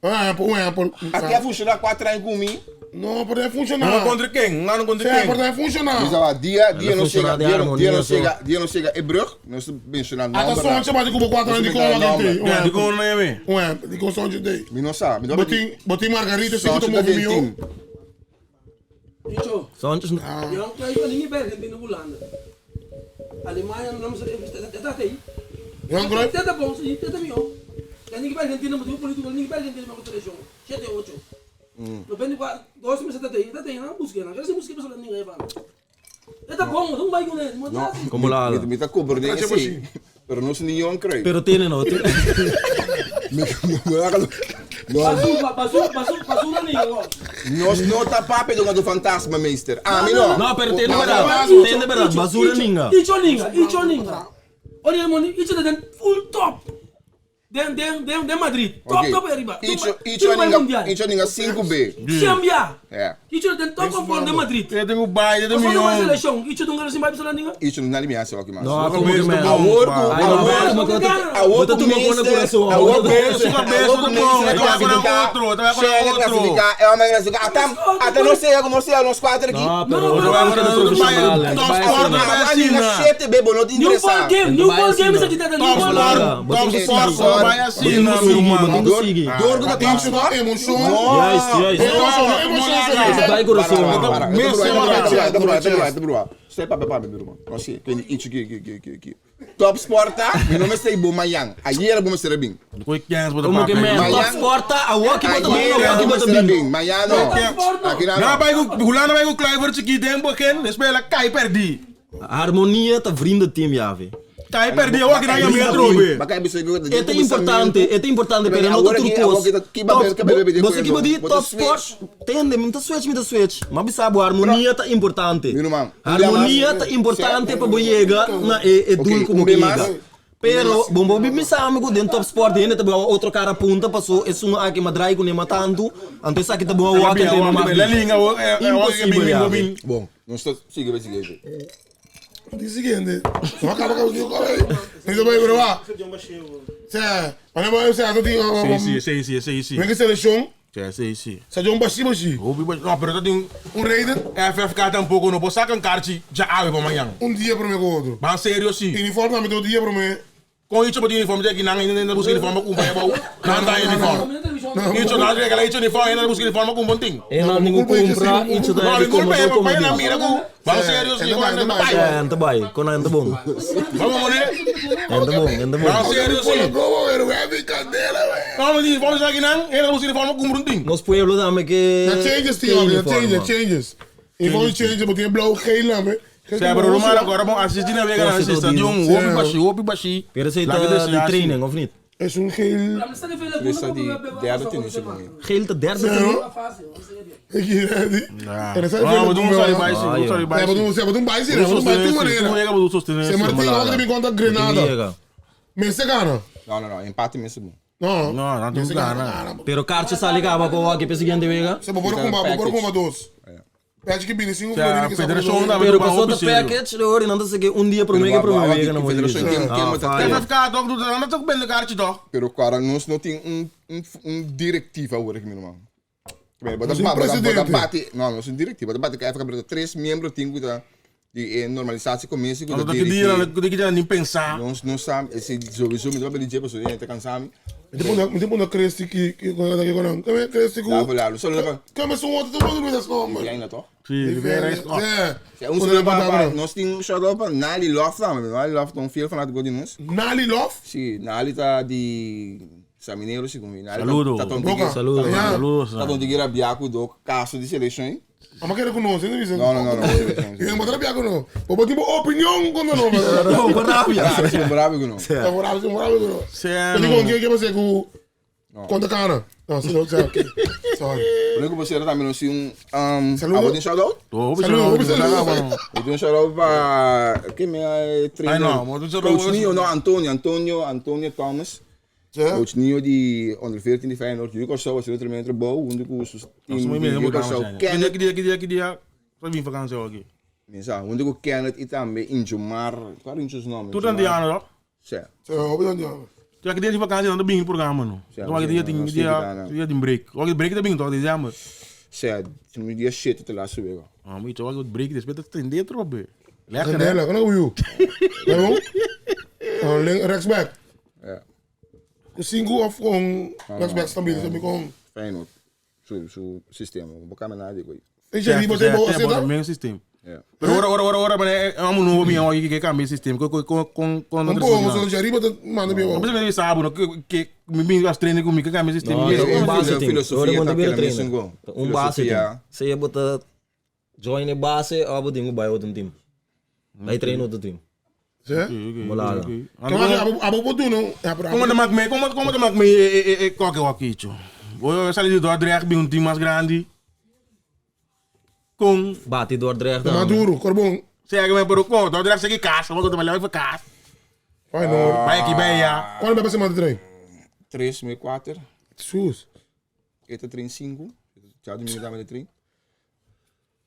un ejemplo, un ejemplo. Até funciona 4 anos comigo. No, pero no funciona. Não contra quem? Não contra Sí, quem? pero no funciona. Bisa wa dia dia no funciona chega de dia no dia no harmonia, chega dia no chega e brug, nós mencionar Ata nome. sonche bate com 4 anos de com Não, um Ja, die kon nee mee. Um ejemplo, di con sonche de. Mi no sa, mi no Botin, botin Margarita, se Sonche que ta tomou den mio. team. Icho, Sanchez Johan Cruijff ali niet bij Argentina Holanda. Alemanha não sei, tá aí. Johan Cruyff? Teta bom, sim, teta melhor. Já ninguém vai Argentina, mas o político ninguém vai Argentina mas seleção. 7 8. 94, 2 meses tá aí, tá aí, não busca, não. Quer busca pessoa ninguém vai. Teta bom, não vai com ele, mas como lá. Mi mi ta cobro den esse. Pero não se ni Johan Cruyff. Pero tiene no. Basura, basura, basura, basura ninguém. Nós não tá papo do do fantasma, meester. Ah, mi no. No, pero tiene No, verdad. no, Tiene verdad, basura ninga. Icho ninga, icho ninga. Olha, mano, icho den full top. Den den den den Madrid. Top Ok. top arriba. Icho icho ninga icho ninga 5B. Chambia. É. Icho den top of de Madrid. Eu tenho o baile, eu Mas tenho uma milhão. seleção, icho não ganha mais pessoa ninga. Icho não ali me acha aqui mais. No, como que man. Awor Ai, no, awor como que awor Bota tu mão no coração. Awor Beso, cabeça do bom. Eu tava com outro, eu tava com outro. É uma classificar. Até até não sei, não sei, nós quatro aqui. No, pero No, otro no, va no, a profesional. Top sport, Ah, vai ali na assim. 7B, bom, não te New ball interessa. game, new ball game isso aqui tá new Top ball. sport, top sport, vai assim, meu mano. Dor, dor do top sport. Emoção. Juist, juist. Emoção, emoção. Vai coração. Step up, papi, meu irmão. Não sei, tem isso aqui, aqui, aqui, aqui. Top Sport, tá? Meu nome é Seibo Mayang. Ayer eu vou ser bem. Koi kens bota Como que man, Mayan. top sport tá, a walk bota bem, Ayer a walk eu vou bota ser bem. bem. Mayan não. Aqui Na não. vai com Hulanda vai com Kluivert aqui dentro, begin, spela kai perdi. Harmonia tá vrienden team ja, ve. Kai perdi, eu aqui na minha trobe. Bakay bisa ko. É importante, é importante, pero não Agora tá aqui, trucos. agora aqui, Você que pode top sport, tende, muita switch, muita switch. Mas sabe, a harmonia tá importante. Meu irmão, Harmonia tá importante para boiega na é é duro como um que chega. Pero, bom, bom, me sabe que dentro top sport ainda tá bom, outro cara aponta, passou, é um aqui madrai com nem matando, antes aqui tá bom, o aqui tem uma La linga, Impossível, ja, ve. Bom, não estou siga, siga, siga. Di siguiente. No acaba com o cara. Não vai provar. Cioè, ma non voglio ser, tu Sim, sim, sim, sim, sim. Vem que seleção, Sim, sim, sim. sa John Bashi Bashi. Não, pero tem Um raider, FFK tampouco não posso sacar um kart já abre para amanhã. um dia para mim com outro. Mas sério sim. Uniforme também todo dia para mim. Com isso botin uniforme de aqui não ainda busca uniforme com pai bom. Não dá uniforme. Isso não é que isso uniforme ainda busca uniforme com bom ting. E não ninguém compra, isso Não, daí ninguém como pai como pai na mira com. Vamos sério sim, com ainda pai. É, anda bai, quando anda bom. Vamos morrer. Anda bom, anda bom. Vamos sério sim. Como era o heavy candela, velho. Não, mas uniforme já aqui não, ainda busca uniforme com bom ting. Nos pueblo também que Na changes, tio, na changes, changes. Uniforme changes, botinha blauw, geel, né? Sim, pero Romano agora bom assistir na vega na assista de um opi baixi, opi baixi. Pero esse tá de training of niet? É um geel. Lista de derde tennis comigo. Geel de derde training? Aqui, né? Era só Não, mas não sai baixo, não sai É, baixo. mas não sei, mas não vai ser, mas não vai ter maneira. Se Martin, olha que me conta Grenada. Chega. Messi gana. Não, não, não. Empate mesmo. No. No, nan tin Mester gana. gana. Pero kaartje sali kaba pa wak e siguiente wega. Se bo por kumba, bo por kumba dos. Petje ki bini cinco Ja, florin ki sa federacion da- Pero Pero pasó hopi ta serio. package, de hoor, nan ta seke un dia promé que promé wega na Federacion Mondi. ken ken Ah, ta FFK toch, doet dat ook binnen kaartje toch? Pero cara nos no tin un un un directiva awor aki mi ruman. Bata Nos tin bata bata presidente. bati, no, nos tin directiva, bata bati ku FK pero tres miembro tin ku ta di e normalisatie commissie ku ta Dat ik die dirigi. dat ik die niet pensa. Nos nos sa ese sowieso mi ta papia di dje pasobra e ta kansa mi. Mi ta pone Christy ki ki ki ki ki Christy ku. Daar voor Solo pa. Kame su otro todo mundo sa nomber. Jij na toch? Sí, Rivera is oh. Ja. Ja, un solo pa pa nos tin shout out pa Nali Love tambe. Nali Love ta un fiel fanático di nos. Nali Love? Sí, Nali ta di Saminero segun mi. Nali Saludo. ta ta Boca. Saludo. Ja. Saludos. Ta tonti ki rabia ku do kaso di selekshon ei. Ama kere ku nos, no bisa. No, no, no, no. Yo no rabia ku no. Bo tipo opinion ku no. No, por rabia. Ah, si bo rabia ku no. Bo rabia, bo rabia ku no. Sea, Pero no. con que pasa ku Conta cara. No, si no, okay. Sorry. Pero ku você tambe nos tin un Saludo. Abo tin shout out? Oh, Saludo, saludo. Eu tenho um shout out pa ke me trainer. Ai, no, maar doe Coach Nio, no Antonio, Antonio, Antonio Thomas. Ja. Coach Nio di onder 14 di Feyenoord. Jullie Curaçao was er met bouw, hunto ku su team di Jullie Curaçao. Kenneth. Kenneth, Ki dia, ki dia, ki dia. Só vim vakantie aqui. Mensa, hunto ku Kenneth e tambe Injomar. Qual era o nome? Tu dan Diana, toch? Sim. Zo, hoop je dan. Ja, ki dia de vakantie dan de programma no. Ja, Então aqui dia tem ja, dia dia de break. Aqui break da bem toch, dezembro. Sim, se dia shit te laatste week. Ah, moet je toch ook break, dus met het in erop. Lekker hè? Candela, kan ook you. Waarom? Oh, rechtsback. Ja. Cinco of gewoon rechtsback stabiel, zo gewoon. Feyenoord. Su su sistema, boka me nada digo. Weet je niet wat hij Ja, zit? mijn systeem. Ja. Pero ora ora ora ora, maar amo novo minha aqui que cambia sistema. Com com com com Een boom, zodat je riba dat man heb je Mas wel. me sabe, no que que me bem as treino comigo que cambia sistema. No, É um base team. filosofia Ora tá quando vira querendo treino. mesmo gol. Um base Filosofia. team. Se je bota join a base, abo dingo bij outro team. Bij treino outro team. Ja. Molada. Abo abo wat doen nou? Ja, maar Como te maak mee? Como como te maak mee? Eh eh eh qualquer wakicho. Vou sair de Dordrecht bij um time mais grande. Com Bate Dordrecht dan. Maduro, Corbon. Zeg maar pero com Dordrecht zeg ik kaas, wat ik maar even kaas. Feyenoord. Bij aqui bij ja. Quando vai ser trein? 3, meio 4. Sus. Eta 3, 5. Já domingo dá met de 3.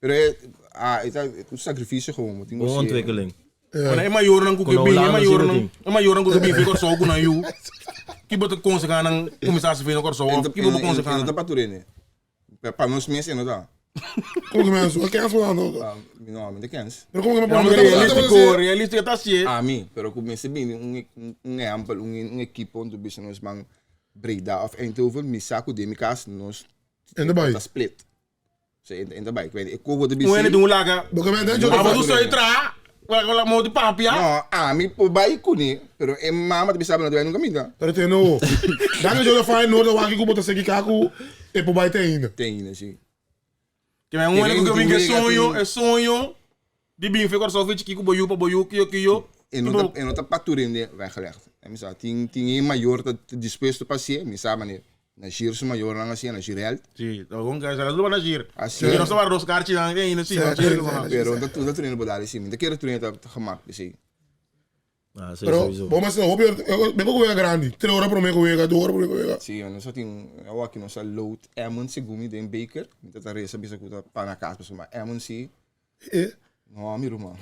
Pero é, ah, é um sacrifício gewoon, want Boa ontwikkeling. Maar é maior não que Com bem, é Holanda maior sim, não. team. É maior não que bem fica só com na you. Que bota conseguir não começar a se ver no corso, que bota conseguir. Não dá para turene. Para nós mesmos não dá. Como que mensen? Wat kens van dan? Ah, não, me kens. Maar como que É um realístico, realístico tá assim. A mim, pero comecei bem um um um exemplo, um um equipe onde bicho nós man Breda of Eindhoven, mi saco de mi cas nós En de bij. tá split. So in de bij, ik weet ik koop de Um ene bici. de um laga. Porque men denk Maar je wat doe je tra? Wala wala mo de papia. No, a mi po bai kuni, pero e mama te sabe não nunca minta. Dat het no. Dan is je Feyenoord dan waar ik op de kaku e po bij tegen. Tem, né, sim. Que é um ene que vem que sonho, é sonho. Die bem fica só fica que boyu pa boyu que que yo. E não tá e não tá paturende weggelegd. En mi sa ting ting e maior tá disposto para ser, mi sa maneer. Na gir su maior não assim, na gir held. Sim, então vamos cá, já tudo na gir. Assim. Eu não sou para os cartes não, tem ainda sim, na gir. Pero dat dat trainen bodari sim. Dat keer trainen dat gemak, sim. Ah, sim, Pero sowieso. bom mas hoop je ben ook weer grande. 3 horas por meio wega, 2 horas por meio wega. Sim, eu não só tem eu aqui não só load Emon segumi den Baker, dat daar is bisa kuta pana kaas, maar Emon sim. Eh. No, amigo, man.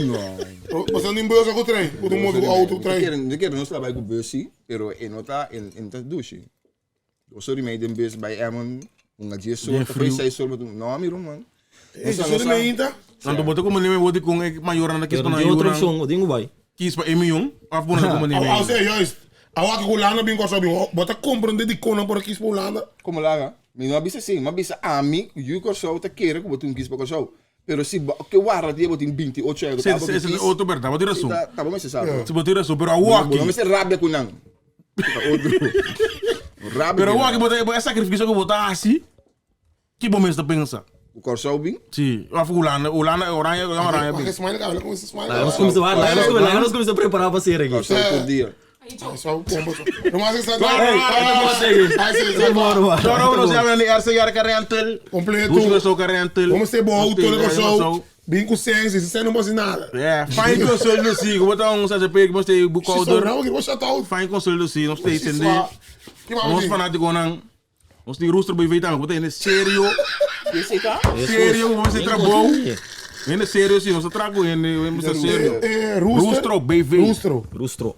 No. Você nem bus com trem, o do modo auto trem. De keer não trabalho com bus, sim, pero em nota em em ta douche. Eu sou de den bus bij Emon, um dia só, Den foi frio. seis horas, no, amigo, man. Eh, só de meio tá? Não botou como nem vou de com maior na quis Pero para die outra na opção, o dingo vai. quis para M1, of bona como nem. Ao sei juist. Ao que Holanda bem com só bem, bota compreender de kona por aqui para Holanda. Como lá, me não avisa sim, mas avisa a mim, eu que sou, te quero que botou um quis para sou. Pero se que guarda dia botou 28 euros, Sim, sim, outro verdade, vou ter razão. Tá, tá bom, mas você sabe. Se botar razão, pero a Não walk. me se rabia com não. Outro. Rabia. Pero o walk botar é sacrifício que botar assim. Que bom mesmo pensa. O Corsou bem. Sim, of Holanda, Holanda, Oranje, Oranje. Mag smile cara, como se smile. Lá nós começamos, lá nós lá nós começamos a preparar para ser aqui. Corsou por dia. Só pomba. Não mais que sai. Ei, Ai, Bora, bora. Agora nós já vamos RCR Carrentel. Completo. Busca só Carrentel. Vamos ter bom auto, né, pessoal? Bin ku sense, si sen no por hasi nada. Yeah, fine consuelo si, ku bo ta un SACP, ku bo stay boekhouder. Shi so, bo shut out. Fine consuelo si, nos stay sende. Nos fanatikonan, nos tin rooster BV tambe, ku bo ta hende serio. Serio, ku bo mester trabou. Hende serio si, nos ta traha ku hende, hende mester serio. Rooster BV. Rooster. Rooster.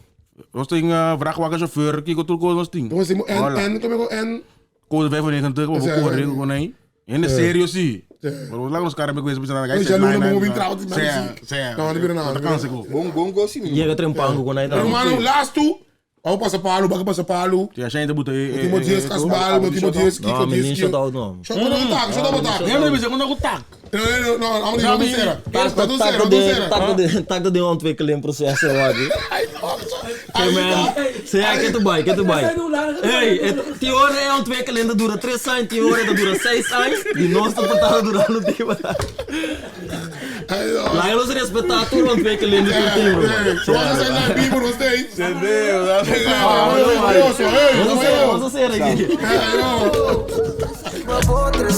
Nos tin vrachtwagenchauffeur, kiko tur kos nos tin. Nos tin N, N, komo N? Code 95 ku bo kore ku konai. Hende serio si. Pero laga nos cara me cuesta pensar na Oye, luna mo bin trago ti Sea, sea. No, no bira nada. Ta cansa ko. Bon, bon ko si mi. Llega trempango con ahí Pero mano, last two. Vamos pasa palo, baka pasa palo. Ti a gente buta e. Timo 10 kasbal, timo 10 kiko, No, 10 menin kiko. shut out no. Shot no tak, shot no tak. Hende bisa kon ku tak. No, no, no, amo di no sera. Tak No tak sera, no de sera. tak de tak de ontwikkeling proces wadi. Ai, no. Hey man, zeg que tu vai, que tu vai. Hey, het, die hora é ontwikkeling dat dura 3 anos, die hora dat dura 6 anos, die nossa portada dura no tempo. Ai, no. Lá eles respeitar toda a ontwikkeling do time, bro. Zoals ze zijn bibo nog steeds. Vamos ser, vamos ser aqui. Ai, no. Riba botre,